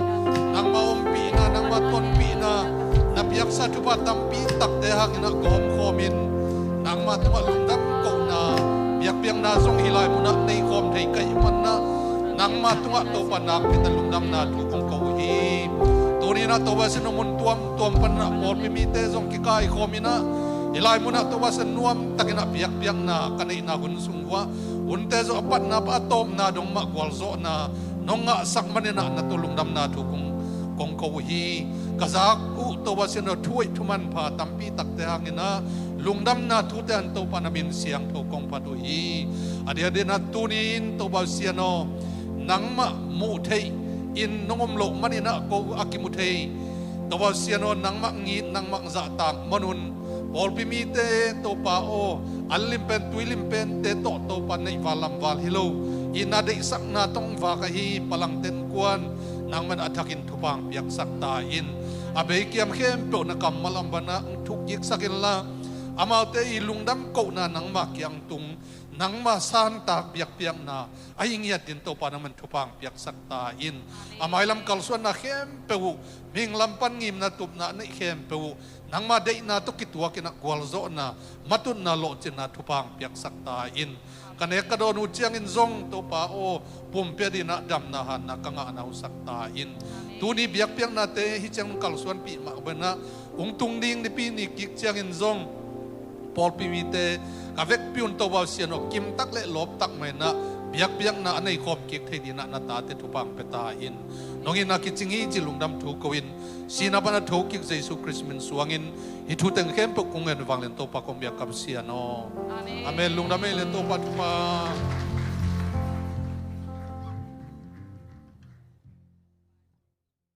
nangmah ompihna, nangmah tonpihna, na piaksa thupha tampi takte hangin ah gawmkhawmin, nangmah tungah lungdam kohna, biakpiakna zong hih lai munah neikhawm thei ka hih manah, nangmah tungah Topa nakpi takin lungdamna thu kong ko uh hi. Tuni-in ah Topa Pasian, hong mun tuamtuam panin ah pawlpi mite zong kikaikhawmin ah, hih lai munah Topa Pasian, nuamtakin ah biakpiakna ka neihna hun sung uh ah, hunte zong a patna pan a tawpna dong mah gualzawhna nong ngahsak manin ah na tungah lungdamna thu kong, kong ko uh hi. Ka zak uh Topa Pasian aw, thu hoih thu manpha tampi takte hangin ah lungdamna thute in Topa na min siangtho kong phat uh hi. A diakdiakin ah tuni-in Topa Pasian aw, nangmah muh thei in nong om loh manin ah ko a kimu thei, Topa Pasian aw, nangmah ngit, nangmah zahtak manun, pawlpi mite Topa aw, an lim pen, tui lim pente tawh Topa neihval lamval hi lo, i na deihsakna tawh vak ahi palangte innkuan, nangmah in a thakin thupha hong piaksak ta in. A bei kiam khempeuh na kammal lam panah hong thuk kiksak inla, amaute i lungdam kohna nangmah kiang tung, nangmah santak biakpiakna a hi ngiatin Topa nangmah in thupha hong piaksak ta in. A mailam kalsuanna khempeuh uh, mihing lam pan ngimna tupna a neih khempeuh uh, nangmah deihna tawh kituakin ah gualzawhna, matutna, lawhcinna thupha hong piaksak ta in. Ka nek ka dawn uh ciangin zong Topa aw, pumpi adingin ah damna hanna ka ngahna uh sak ta in. Tuni biakpiaknate hih ciang kalsuanpih mah bangin ah, hong tung ding Nipi ni kik ciangin zong pawlpi mite ka vekpi un Topa Pasian aw, kimtak le lawptak mahin ah biakpiakna a neikhawm kik thei dingin ah na tate thupha hong pia ta in. Nong itna kicing hi cih lungdam thu ko-in, sihna panin a thokik Jesu Khrist min suangin hih thu teng khempeuh kong ngen uh hi, vanglian Topa kong biak Ka Pasian aw. Amen. Amen. Lungdam ei le Topa thupha.